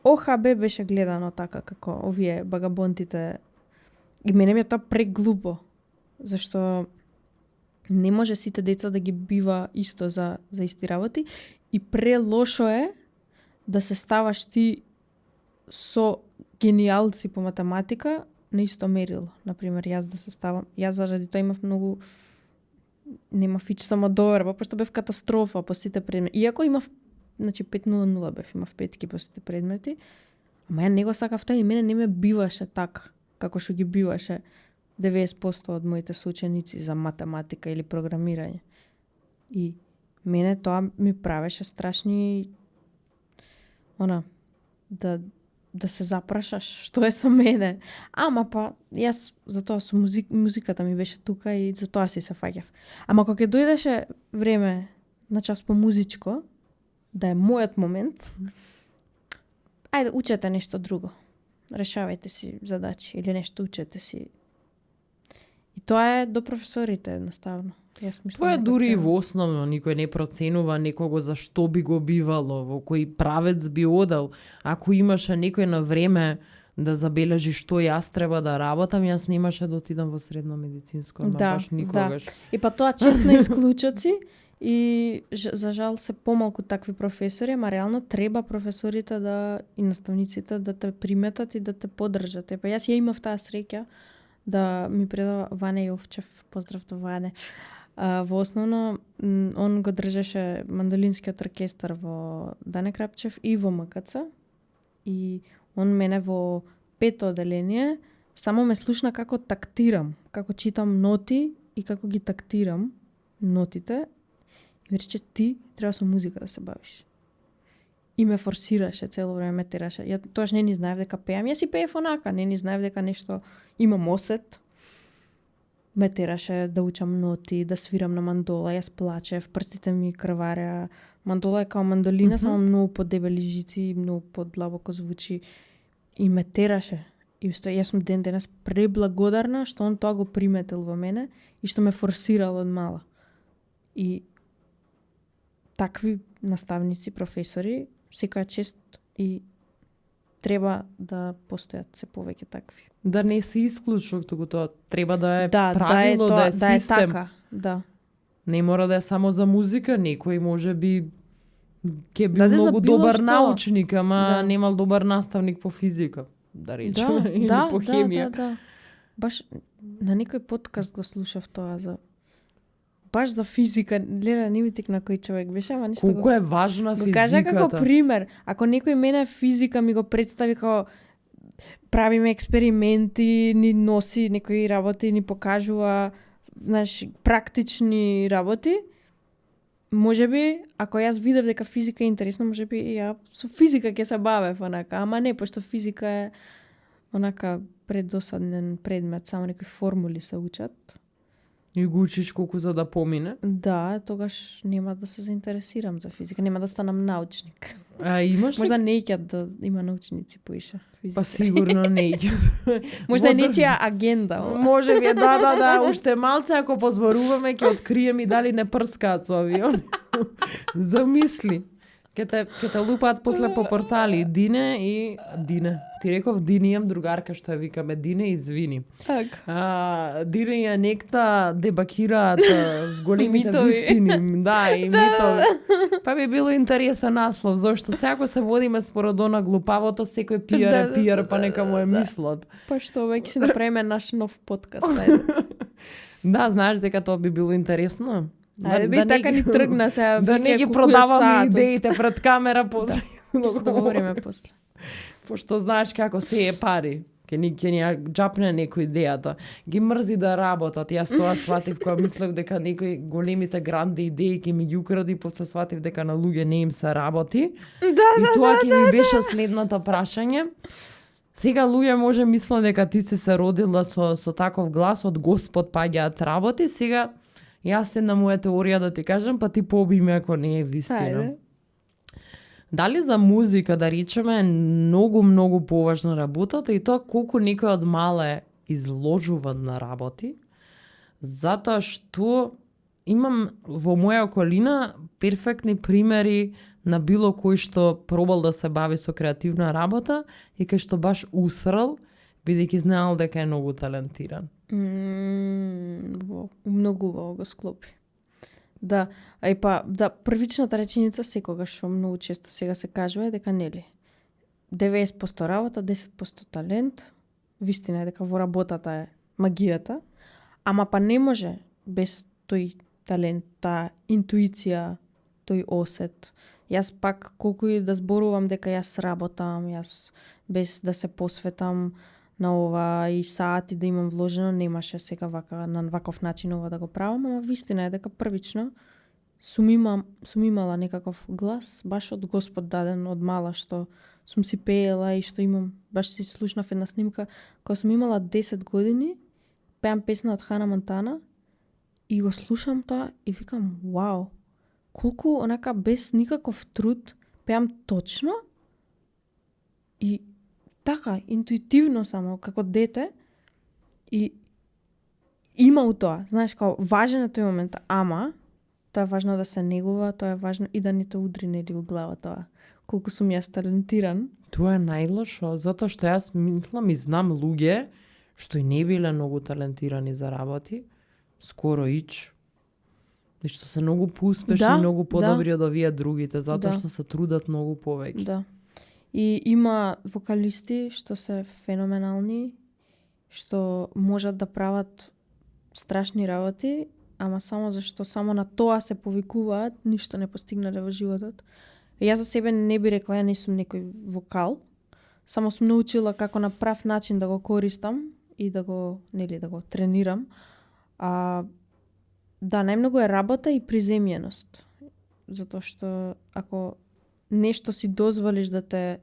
ОХБ беше гледано така, како овие багабонтите. И мене ми е тоа преглупо. Зашто не може сите деца да ги бива исто за исти работи. И прелошо е да се ставаш ти со гениалци по математика на исто мерило. Например, јас да се ставам. Јас заради тоа имав многу нема фич само доверба, пошто бев катастрофа по сите предмети. Иако имав, значи 5.00 бев, имав петки по сите предмети, ама ја не го сакав тоа и мене не ме биваше така, како што ги биваше 90% од моите соученици за математика или програмирање. И мене тоа ми правеше страшни да се запрашаш што е со мене. Ама па, јас затоа со музиката ми беше тука и затоа си се фаќав. Ама кога ќе дојдеше време на час по музичко, да е мојот момент, ајде учете нешто друго. Решавајте си задачи или нешто учете си. И тоа е до професорите едноставно. Јас мислам Тоа е дека дури и треба. во основно, никој не проценува некого за што би го бивало, во кој правец би одел. Ако имаше некој на време да забележи што јас треба да работам, јас немаше да отидам во средно медицинско, ама Да, баш никогаш. И па тоа чест на исклучоци и за жал се помалку такви професори, ама реално треба професорите да и наставниците да те приметат и да те поддржат. Епа јас ја имав таа среќа да ми предава Ване Јовчев, поздрав до Ване. Во основно, он го држеше мандолинскиот оркестар во Дане Крапчев и во МКЦ. И он мене во 5-то оделение само ме слушна како тактирам, како читам ноти и како ги тактирам нотите. И ми рече, ти треба со музика да се бавиш. И ме форсираше цело време, ме тераше. Ја тоаш не ни знаев дека пеам, јас си пеев онака, не ни знаев дека нешто имам осет. Ме тераше да учам ноти, да свирам на мандола, јас плачев, прстите ми крвареа. Мандола е као мандолина, само многу подебели жици и многу подлабоко звучи. И ме тераше. И устои, јас сум ден денес преблагодарна што он тоа го приметил во мене и што ме форсирал од мала. И такви наставници, професори, секоја чест и треба да постојат се повеќе такви. Да не се исклучок, туку тоа треба да е Да, правило, да е да е систем. така, да. Не мора да е само за музика, некој може би ќе бил Даде за многу било добар што. научник, ама Да. немал добар наставник по физика, да речеме, или по хемија. Да. Баш на некој подкаст го слушав тоа за баш за физика, гледа, не ми текна кој човек беше, ама ништо Колку е важна го кажа како физиката. пример. Ако некој мене физика ми го представи како правиме експерименти, ни носи некои работи, ни покажува, знаеш, практични работи, можеби, ако јас видев дека физика е интересно, можеби и ја со физика ќе се бавев онака, ама не, пошто физика е онака предосаднен предмет, само некои формули се учат. И го учиш колку за да помине. Да, тогаш нема да се заинтересирам за физика, нема да станам научник. А имаш ли? Можда не ќе да има научници поише. Па сигурно не ќе. Можда е Во нечија агенда. ова. Може би, да, уште малце ако позборуваме ќе откриеме и дали не прскаат со авион. Замисли. Ќе те лупаат после по портали Дине. Ти реков Дини, имам другарка што ја викаме Дине, извини. Така. Дине и Анекта дебакираат големите Митови. вистини. Да, и митови. Па би било интересен наслов, зашто секако се водиме според она глупавото, секој пиар е Да, пиар, па нека му е мислат. Па што, веќе си направиме наш нов подкаст, ајде. Да, знаеш дека тоа би било интересно. Ајде би така ни тргна сега. Да не ги продаваме идеите пред камера после. Ќе се договориме после. Пошто знаеш како се е пари. Ќе ни ја џапне некој идејата. Ги мрзи да работат. Јас тоа сватив кога мислев дека некои големите гранди идеи ќе ми ги укради, после сватив дека на луѓе не им се работи. И тоа ќе ми беше следното прашање. Сега луѓе може мислат дека ти си се родила со таков глас од Господ паѓаат работи. Сега јас една моја теорија да ти кажам, па ти поби ме ако не е вистина. Ајде. Дали за музика, да речеме, е многу поважна работата и тоа колку некој од мала е изложуван на работи, затоа што имам во моја околина перфектни примери на било кој што пробал да се бави со креативна работа и кај што баш усрал, бидејќи знаел дека е многу талентиран. Многу убаво го склопи. Да, ај па, да, првичната реченица секогаш што многу често сега се кажува е дека нели 90% работа, 10% талент. Вистина е дека во работата е магијата, ама па не може без тој талент, таа интуиција, тој осет. Јас пак колку и да зборувам дека јас работам, јас без да се посветам на ова и сати да имам вложено, немаше сега вака на ваков начин ова да го правам, ама вистина е дека првично сум имала некаков глас, баш од Господ даден од мала, што сум си пеела и што имам, баш си слушнав една снимка, кога сум имала 10 години, пеам песна од Хана Монтана и го слушам тоа и викам, вау, колку онака без никаков труд пеам точно и така, интуитивно само, како дете и има у тоа, знаеш, као важен е тој момент, ама тоа е важно да се негува, тоа е важно и да не те удри нели у глава тоа, колку сум јас талентиран. Тоа е најлошо, затоа што јас мислам и знам луѓе што и не биле многу талентирани за работи, скоро ич, и што се многу поуспешни, Да, многу подобри да. од овие другите, затоа Да. што се трудат многу повеќе. Да. И има вокалисти што се феноменални, што можат да прават страшни работи, ама само зашто само на тоа се повикуваат, ништо не постигнале во животот. И јас за себе не би рекла, ја не сум некој вокал, само сум научила како на прав начин да го користам и да го, нели, да го тренирам. Да, најмногу е работа и приземјеност. Затоа што ако нешто си дозволиш да те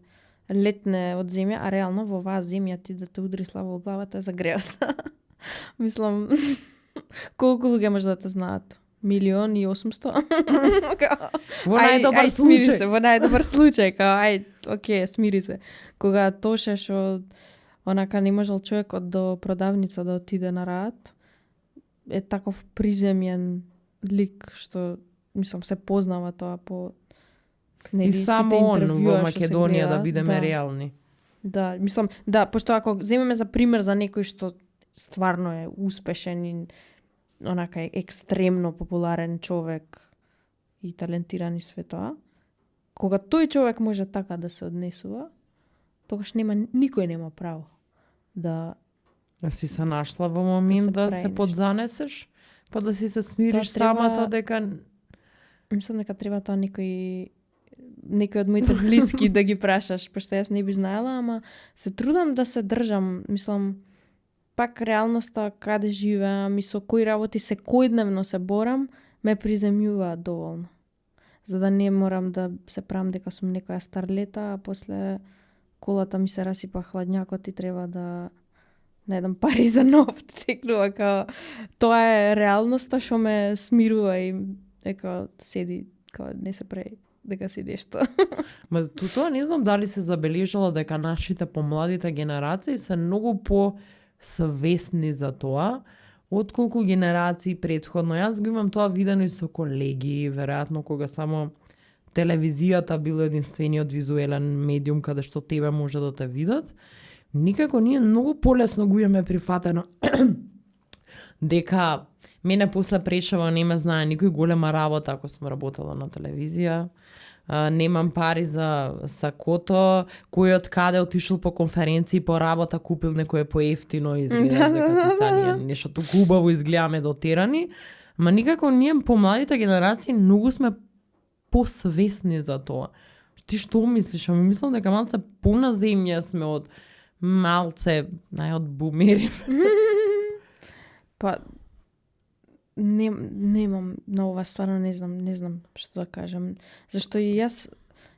летне од земја, а реално во оваа земја ти да те удри слабо во главата е за греот. Мислам, колку луѓе може да те знаат? 1.800.000? Во најдобар смири случај. се, во најдобар случај, као окей, смири се. Кога тошеш од онака не можел човекот до продавница да отиде на рад, е таков приземјен лик што мислам се познава тоа по И само сите он интервјуа во што се Македонија да гледаат. бидеме Да. реални. Да, мислам, да, пошто ако земеме за пример за некој што стварно е успешен и онака е екстремно популарен човек и талентиран и све тоа, кога тој човек може така да се однесува, тогаш никој нема право да Да си се нашла во момент да прави се нешто. подзанесеш, па да си се смириш Тоа треба- самата дека мислам дека треба тоа некој од моите блиски да ги прашаш, пошто јас не би знаела, ама се трудам да се држам, мислам, пак реалноста каде живеам и со кои работи секојдневно се борам, ме приземјуваат доволно. За да не морам да се правам дека сум некоја старлета, а после колата ми се расипа хладњакот и треба да најдам пари за нов текнува, као тоа е реалноста што ме смирува и дека седи, као не се прави дека си нешто. Ма тоа не знам дали се забележала дека нашите помладите генерации се многу свесни за тоа, отколку генерации претходно. Јас го имам тоа видено и со колеги, веројатно кога само телевизијата бил единствениот визуелен медиум каде што тебе може да те видат. Никако ние многу полесно го имаме прифатено дека мене после прешава не ме знае никој голема работа ако сум работела на телевизија. Немам пари за сакото, кој од каде отишол по конференции, по работа, купил некое поевтино и изгледа дека ти са ние нешто туку убаво изгледаме дотерани. Ма никако ние помладите генерации многу сме посвесни за тоа. Ти што мислиш? Ами мислам дека малце поназемја сме од малце од бумери. Па немам на ова, стварно не знам што да кажам. Зашто и јас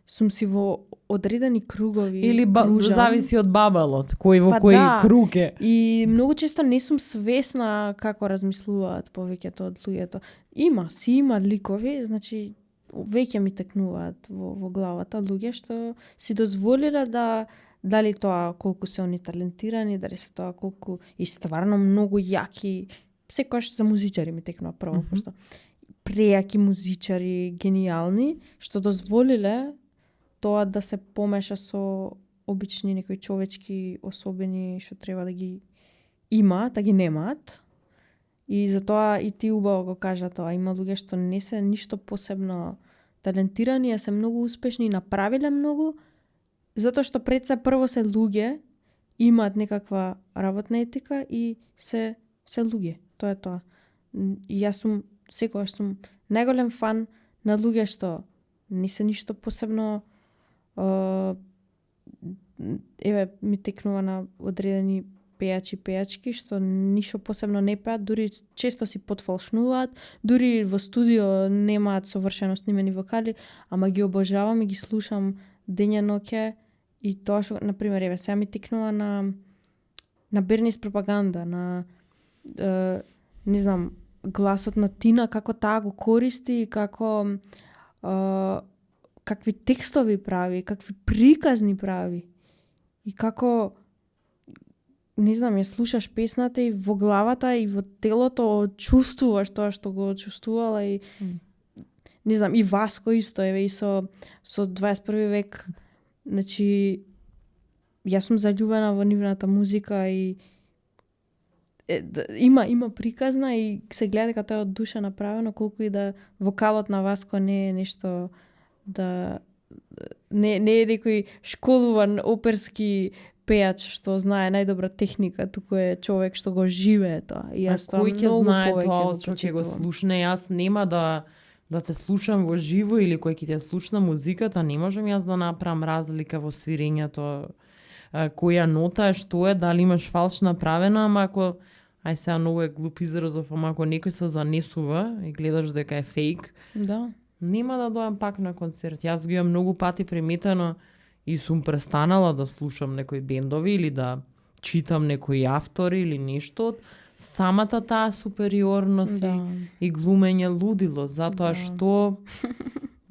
сум си во одредени кругови Или кружам. зависи од бабалот, кој во Па кој да. круг е. И многу често не сум свесна како размислуваат повеќето од луѓето. Има ликови, значи веќе ми текнуваат во главата луѓе што си дозволиле да дали тоа колку се они талентирани, дали се тоа колку и стварно многу јаки, секогаш за музичари ми текнува прво, пошто прејаки музичари, гениални, што дозволиле тоа да се помеша со обични некои човечки особени што треба да ги имаат, а ги немаат. И затоа и ти убаво го кажа тоа. Има луѓе што не се ништо посебно талентирани, а се многу успешни и направиле многу, затоа што пред се прво се луѓе, имаат некаква работна етика и се луѓе. Тоа е тоа. И јас секогаш сум најголем фан на луѓе што не се ништо посебно еве ми текнува на одредени пејачи пејачки што ништо посебно не пеат, дури често си подфалшнуваат, дури во студио немаат совршено снимени вокали, ама ги обожавам и ги слушам дење ноќе и тоа што, например, еве сега ми тикнува на Бернис пропаганда, на не знам, гласот на Тина, како таа го користи и како какви текстови прави, какви приказни прави. И како, не знам, ја слушаш песната и во главата и во телото чувствуваш тоа што го чувствувала и не знам, и Васко исто, еве и со 21 век. Значи, јас сум заљубена во нивната музика и има приказна и се гледа дека тоа е од душа направено, колку и да вокалот на Васко не е нешто да не е некој школуван оперски пејач што знае најдобра техника, туку е човек што го живее тоа. И јас тоа кој ќе многу знае повеќе тоа го што ќе го почитувам. слушне? Јас нема да те слушам во живо или кој ќе те слушна музиката, не можам јас да направам разлика во свирењето, која нота е, што е, дали имаш фалш направена, ама ако ај сега многу е глуп изразов, ама ако некој се занесува и гледаш дека е фейк, Да. нема да дојам пак на концерт. Јас го имам многу пати приметено и сум престанала да слушам некои бендови или да читам некои автори или нешто од самата таа супериорност и глумење лудило, затоа што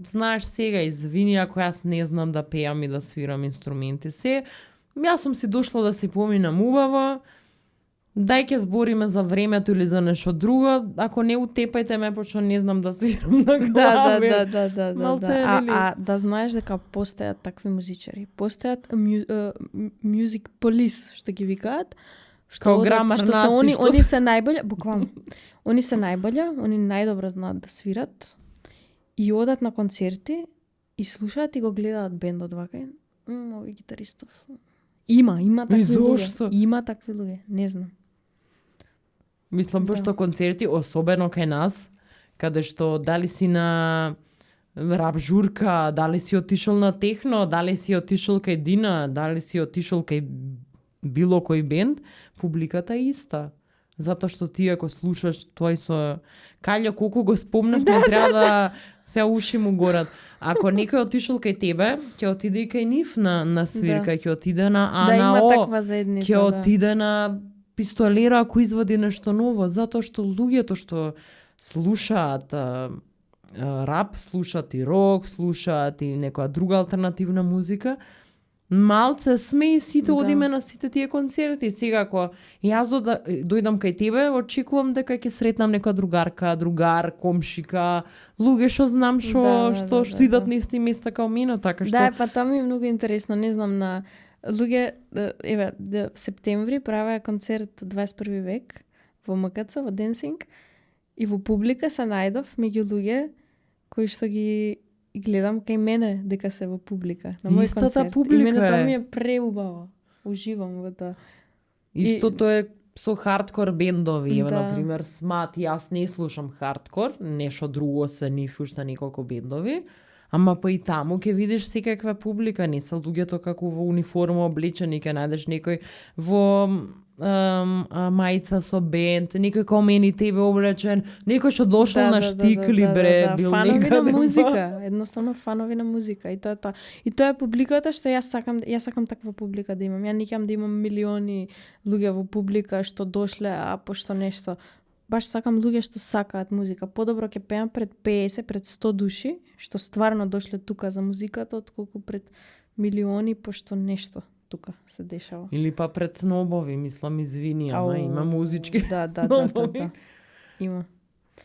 знаеш сега, извини ако јас не знам да пеам и да свирам инструменти. Јас сум си дошла да си поминам убаво, дај ќе збориме за времето или за нешто друго, ако не утепајте ме, пошто не знам да свирам на клавир. Да. А да знаеш дека постојат такви музичари. Постојат music police, што ги викаат, Као грамар што се наци, они се најболја, буквално. Они се најболја, они најдобро знаат да свират и одат на концерти и слушаат и го гледаат бендот вака. Овој гитаристов. Има такви зошто? луѓе. Има такви луѓе, не знам. Мислам, пошто концерти, особено кај нас, каде што дали си на рап журка, дали си отишол на техно, дали си отишол кај Дина, дали си отишол кај било кој бенд, публиката е иста. Затоа што ти ако слушаш тој со Каљо, колку го спомнавме, треба да се уши му горат. Ако некој отишол кај тебе, ќе отиде и кај нив на свирка, ќе отиде на Да има АНАО, таква заедница, ќе отиде на Пистолера ако извади нешто ново, затоа што луѓето што слушаат рап, слушаат и рок, слушаат и некоја друга алтернативна музика, малце сме и сите одиме на сите тие концерти. Сега ако јас дојдам кај тебе, очекувам дека ќе сретнам нека другарка, другар, комшика, луѓе што знам што идат на исти места као мене, така што Да, па тоа ми е многу интересно, не знам, на луѓе, еве, в септември правеа концерт 21 век во МКЦ, во Денсинг, и во публика се најдов меѓу луѓе кои што ги гледам кај мене дека се во публика. На мој Истата концерт. публика и мене тоа е. ми е преубаво. Уживам во тоа. Истото е со хардкор бендови, ева Да. например Смат, јас не слушам хардкор, нешто друго се нив уште неколку бендови, ама па и таму ќе видиш секаква публика, не се луѓето како во униформа облечени, ќе најдеш некој во мајца со бенд, некој као мене и тебе облечен, некој што дошол на штикли, бре, бил фанови некаде. на музика, едноставно фанови на музика, и тоа е тоа. И тоа е публиката што јас сакам таква публика да имам. Ја не ќе да имам милиони луѓе во публика што дошле, а пошто нешто. Баш сакам луѓе што сакаат музика. Подобро ќе пеам пред 50, пред 100 души, што стварно дошле тука за музиката, отколку пред милиони, пошто нешто тука се дешава. Или па пред снобови, мислам, извини, ама има музички Да. снобови. Има.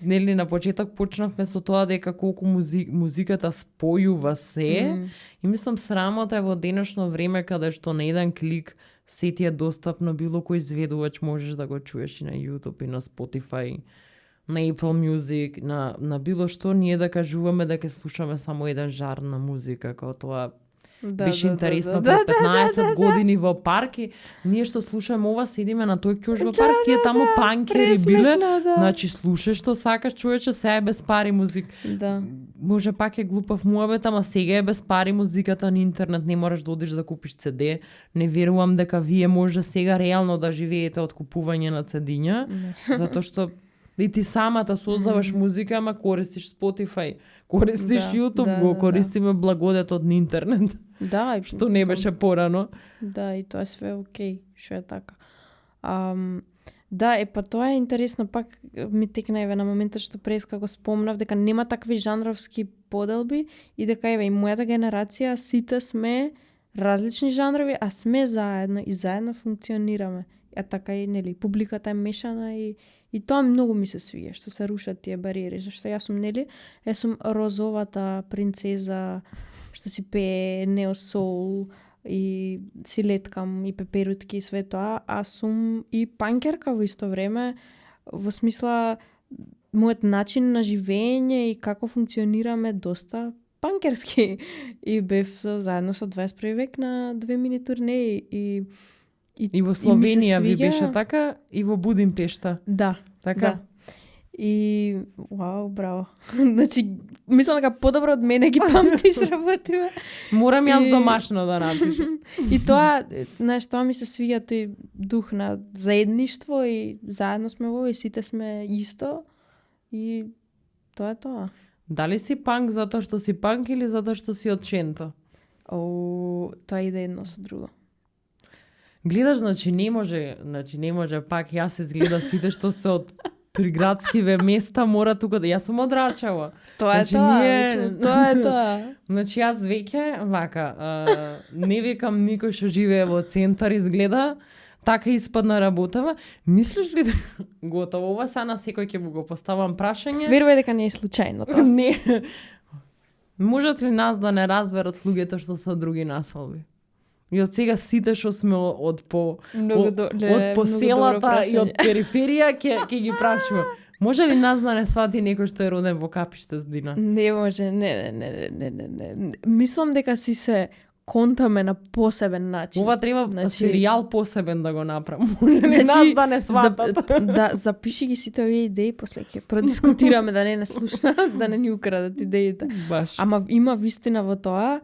Нели на почеток почнавме со тоа дека колку музиката спојува се, и мислам срамота е во денешно време каде што на еден клик се ти е достапно, било кој изведувач можеш да го чуеш и на YouTube и на Spotify, на Apple Music, на било што, ние да кажуваме дека слушаме само еден жар на музика, како тоа Беше интересно пред 15 години во парк и ние што слушаме ова седиме на тој ќош во парк, тие таму панкери биле. Значи слушаш што сакаш, човече, сега е без пари музик. Да. Може пак е глупав муабет, ама сега е без пари музиката на интернет, не можеш да одиш да купиш CD. Не верувам дека вие може сега реално да живеете од купување на CD-ња, затоа што и ти самата создаваш музика, ама користиш Spotify, користиш YouTube, го користиме благодетот на интернет. Да, што не беше порано. Да, и тоа е све окей, што е така. Да, па тоа е интересно, пак ми текна еве на моментот што преска го спомнав дека нема такви жанровски поделби и дека еве и мојата генерација сите сме различни жанрови, а сме заедно и заедно функционираме. А така и нели публиката е мешана и тоа многу ми се свија што се рушат тие бариери, зашто јас сум нели сум розовата принцеза што си пее неосол и си леткам и пеперутки и све тоа, а сум и панкерка во исто време, во смисла мојот начин на живење и како функционираме доста панкерски. И бев заедно со 21 век на 2 мини турнеи и во Словенија ви беше така, и во Будимпешта. Да, така. Да. И вау, браво. Значи, мислам дека подобро од мене ги памтиш работиве. Морам јас домашно да напишам. И тоа, знаеш, тоа ми се свиѓа тој дух на заедништво и заедно сме во и сите сме исто и тоа е тоа. Дали си панк затоа што си панк или затоа што си од Ченто? Тоа иде едно со друго. Гледаш, значи не може пак јас изгледа сите што се од приградскиве места мора тука да јас сум од Рачево. Тоа е тоа, тоа е тоа. Значи јас веќе вака не викам никој што живее во центар изгледа така испадна работава. Мислиш ли дека готово ова са на секој ќе му го поставам прашање? Верувај дека не е случајно тоа. Не. Можат ли нас да не разберат луѓето што се од други населби? И од сега сите што сме од по селата и од периферија ќе ги прашува. Може ли нас да не свати некој што е роден во Капиште Здина? Не може, не. Мислам дека си се контаме на посебен начин. Ова треба серијал посебен да го направам. Може ли нас да не сватат? Да, запиши ги сите овие идеи, после ќе продискутираме да не слушнат, да не ни украдат идеите. Баш. Ама има вистина во тоа,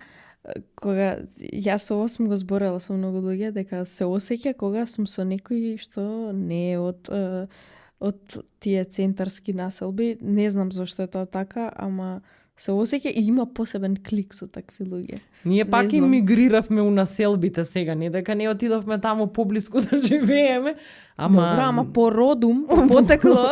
кога јас ова сум го зборела со многу луѓе, дека се осеќа кога сум со некој што не е од тие центарски населби. Не знам зошто е тоа така, ама се осеќа и има посебен клик со такви луѓе. Ние пак имигриравме у населбите сега, не дека не отидовме таму поблиску да живееме, ама... Добра, ама по родум, потекло,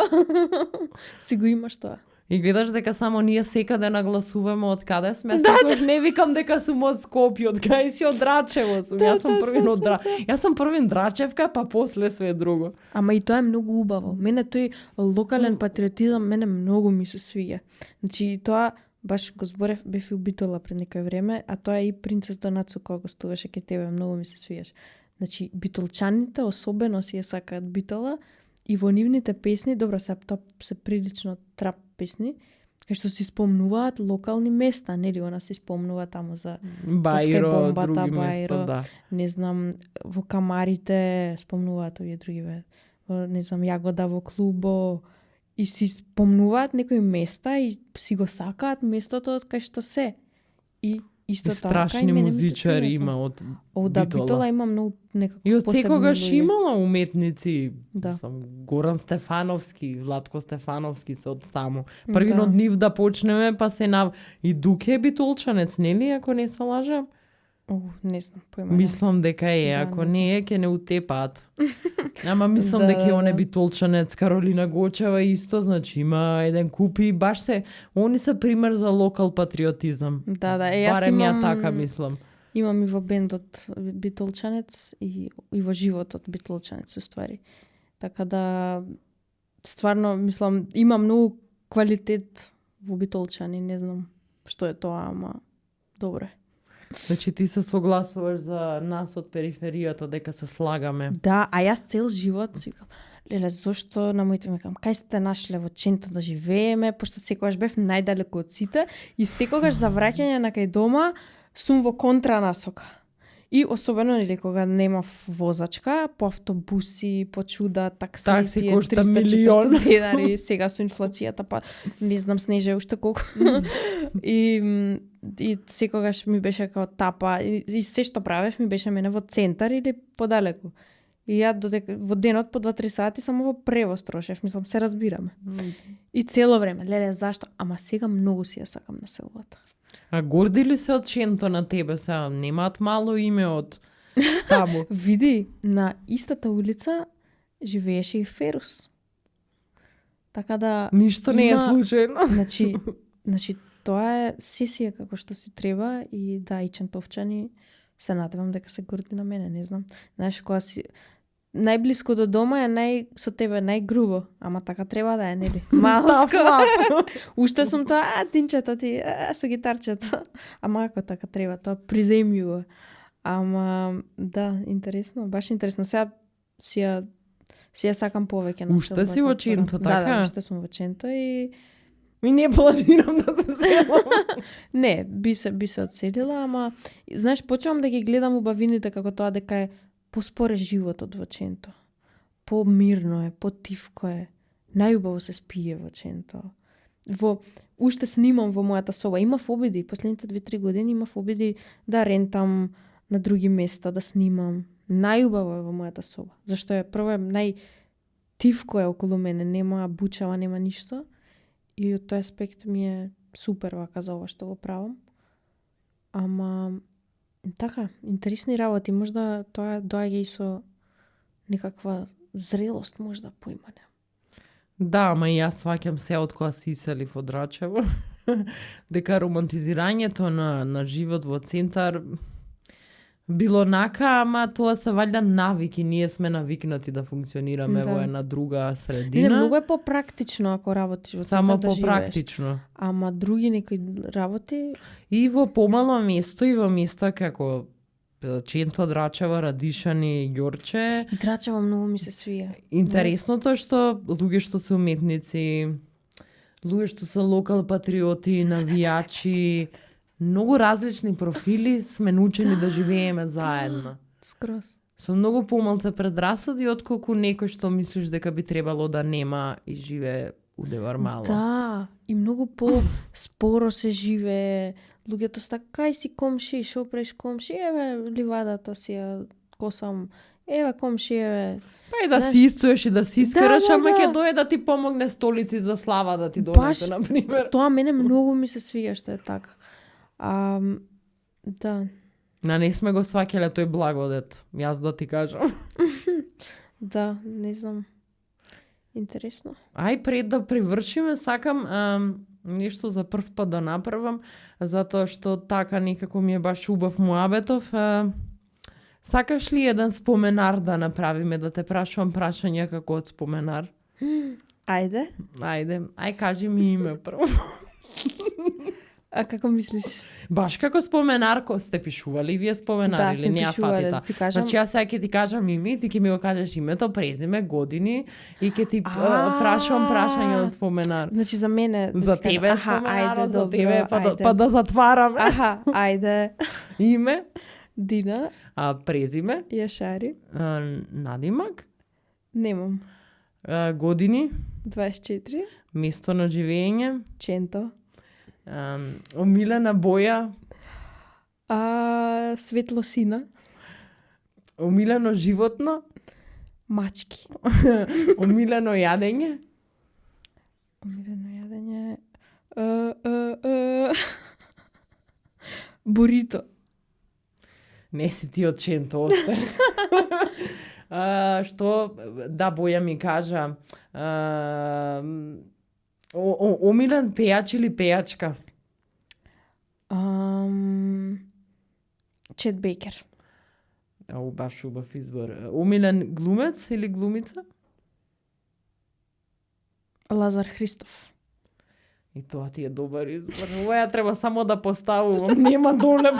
си го имаш тоа. И гледаш дека само ние секаде нагласуваме од каде сме, секогаш не викам дека сум од Скопје, од кај си од Рачево сум. Јас сум првин од Јас сум првин Драчевка, па после све друго. Ама и тоа е многу убаво. Мене тој локален патриотизам мене многу ми се свиѓа. Значи тоа баш го зборев, бев и Битола пред некој време, а тоа е и Принцес Донацо кога гостуваше кај тебе, многу ми се свиѓаш. Значи битолчаните особено си ја сакаат Битола и во нивните песни, добро се тоа се прилично трап песни, кај што си спомнуваат локални места, нели, она си спомнува таму за Бајро, бомбата, други Бајро, места, да. Не знам, во Камарите спомнуваат овие други, не знам, Јагода во Клубо, и си спомнуваат некои места и си го сакаат местото од кај што се. И исто така, страшни музичари има од да, Битола има многу некако и од посебни секогаш луѓе. имала уметници, Да. Горан Стефановски, Владко Стефановски се од таму. Првин од нив да почнеме, па се и Дуке е битолчанец, нели, ако не се лажам? Не знам, појма. Мислам дека е, ако не е, ќе не утепаат. Ама мислам дека е он е битолчанец, Каролина Гочева исто, значи има еден купи, баш се, они се пример за локал патриотизам. Да, јас барем ја имам, така мислам. Имам и во бендот битолчанец и во животот битолчанец уствари. Така да стварно мислам има многу квалитет во битолчани, не знам што е тоа, ама добро е. Значи ти се согласуваш за нас од периферијата дека се слагаме. Да, а јас цел живот си кажам, леле, зошто на моите мекам, кај сте нашле во Ченто да живееме, пошто секогаш бев најдалеку од сите и секогаш за враќање на кај дома сум во контра насока. И особено нели кога нема возачка, по автобуси, по чуда, такси, Такси тие кошта 300-400 милион. денари, сега со инфлацијата, па не знам снеже уште колку. И секогаш ми беше као тапа, и се што правев ми беше мене во центар или подалеку. И ја додека во денот по 2-3 сати само во превоз трошев, мислам се разбираме. И цело време, леле зашто, ама сега многу си ја сакам на селото. А горди ли се од Шенто на тебе сега? Немаат мало име од таму. Види, на истата улица живееше и Ферус. Така да Ништо не е случајно. Значи тоа е сесија како што си треба и да, и Чентовчани се надевам дека се горди на мене, не знам. Знаеш, кога си најблиско до дома е со тебе најгрубо, ама така треба да е, нели? Малско. Уште сум тоа, тинчето ти, со гитарчето. Ама ако така треба, тоа приземјува. Ама да, интересно, баш интересно. Сега си ја сакам повеќе на Уште си во Ченто, така? Да, уште сум во Ченто и Ми не планирам да се селам. не, би се одселила, ама знаеш, почнувам да ги гледам убавините како тоа дека е поспоре животот во Ченто. Помирно е, потивко е. Најубаво се спие во Ченто. Уште снимам во мојата соба. Имав обиди, последните 2-3 години имав обиди да рентам на други места, да снимам. Најубаво е во мојата соба. Зашто е прво е најтивко е околу мене, нема бучава, нема ништо. И од тој аспект ми е супер вака за ова што го правам. Ама така, интересни работи, можда тоа доаѓа и со некаква зрелост, можда поимане. Да, ама и јас сваќам се од кога си иселив од Рачево. Дека романтизирањето на живот во центар било нака, ама тоа се валјда навики, ние сме навикнати да функционираме во една друга средина. Не, многу е попрактично ако работиш во центар само да попрактично. Живееш. Ама други некои работи И во помало место и во места како Ченто, Драчево, Радишани, Ѓорче. И Драчево многу ми се свија. Интересното е што луѓе што се уметници, луѓе што се локал патриоти, навијачи, многу различни профили сме научени да живееме заедно. Скроз. Со многу помалце предрасуди отколку некој што мислиш дека би требало да нема и живее удевар мало. Да, и многу по-споро се живее. Луѓето се така, кај си комши, шо преш комши, еве ливадата си ја косам, еве комши, еве. Па и да си исцуеш и да си искараш, да, ама да. ќе дое да ти помогне столици за слава да ти донесе, на пример. Тоа мене многу ми се свија што е така. Да. Не сме го сваќале тој благодет, јас да ти кажам. Да, не знам. Интересно. Ај, пред да привршиме, сакам нешто за прв пат да направам, затоа што така некако ми е баш убав муабетов. Сакаш ли еден споменар да направиме, да те прашувам прашања како од споменар? Ајде. Ај кажи ми име прво. А како мислиш? Баш како споменар, ко сте пишували вие споменар или не ја фатита? Да, ти кажам... Значи јас сега ќе ти кажам име, ти ќе ми го кажеш името, презиме, години и ќе ти прашувам прашање од споменар. Значи за мене за да тебе кажам, споменар, ајде, за добро, тебе ајде. па да затвараме. Ајде. Име, Дина, презиме, Јашари, надимак, немам. Години, 24, место на живење, Ченто. Омилена боја, Светло сина, омилено животно, мачки. омилено јадење, Омилено јадење. Бурито. Не си ти од Ченто осте. Што да боја ми кажа, омилен пејач или пејачка? Чет Бейкер. Баш убав избор. Омилен глумец или глумица? Лазар Христов. И тоа ти е добар избор. Ова ја треба само да поставувам. Нема доле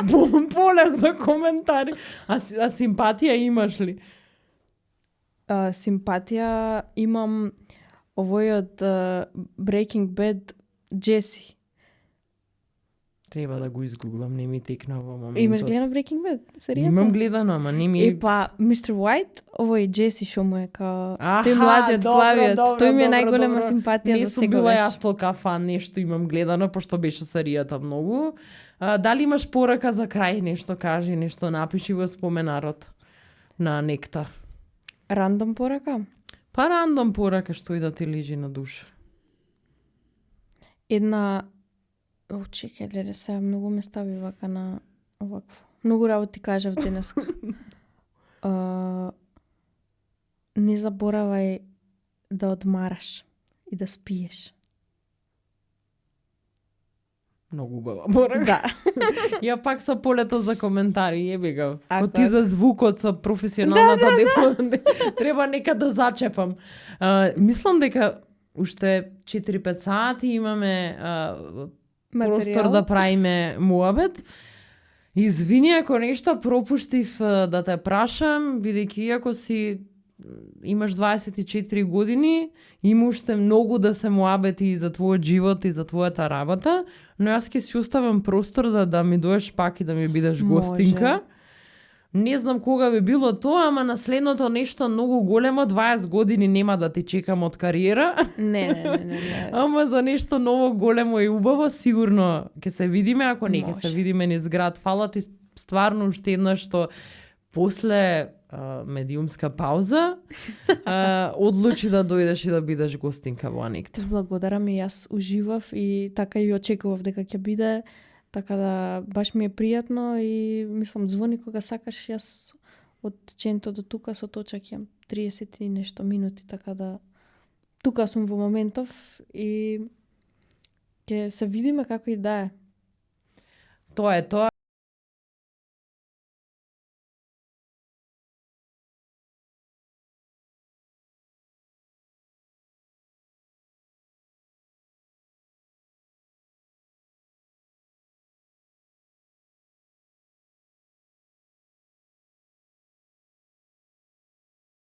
поле за коментари. А симпатија имаш ли? Симпатија имам овој од Breaking Bad, Джеси. Треба да го изгуглам, не ми текна во моментот. Имаш гледано Breaking Bad? Серијата? Имам гледано, ама не ми... Па, Mr. White, овој Джеси шо му е као... Аха, тој младиот, добро, плавиот. добро, Тој ми е добро, најголема добро. симпатија Не за сум била секогаш. јас толка фан, нешто имам гледано, пошто беше серијата многу. Дали имаш порака за крај, нешто кажи, нешто напиши во споменарот на Некта. Рандом порака? Па рандом порака што и да ти лежи на душа. Една... О, чекај, леле, сега многу ме стави вака на овакво. Многу работи кажав денес. Не заборавај да одмараш и да спиеш. Многу убава порака. Да. Ја пак со полето за коментари, јеби ga. Ако Ко ти за звукот со професионалната треба нека да зачепам. Мислам дека уште 4-5 сати имаме простор да правиме муабет. Извини ако нешто пропуштив да те прашам, бидејќи иако си имаш 24 години, има уште многу да се муабети и за твојот живот и за твојата работа, но јас ќе си оставам простор да ми доеш пак и да ми бидеш гостинка. Не знам кога би било тоа, ама на следното нешто многу големо, 20 години нема да ти чекам од кариера. Не. Ама за нешто ново големо и убаво, сигурно ќе се видиме, ако не ќе се видиме низ град. Фала ти стварно уште еднаш што после медиумска пауза одлучи да дојдеш и да бидеш гостинка во Некта. Благодарам и јас уживав и така и очекував дека ќе биде. Така да баш ми е пријатно и мислам звони кога сакаш, јас од Ченто до тука со точак имам 30 и нешто минути, така да тука сум во моментов и ќе се видиме како и да е. Тоа е тоа.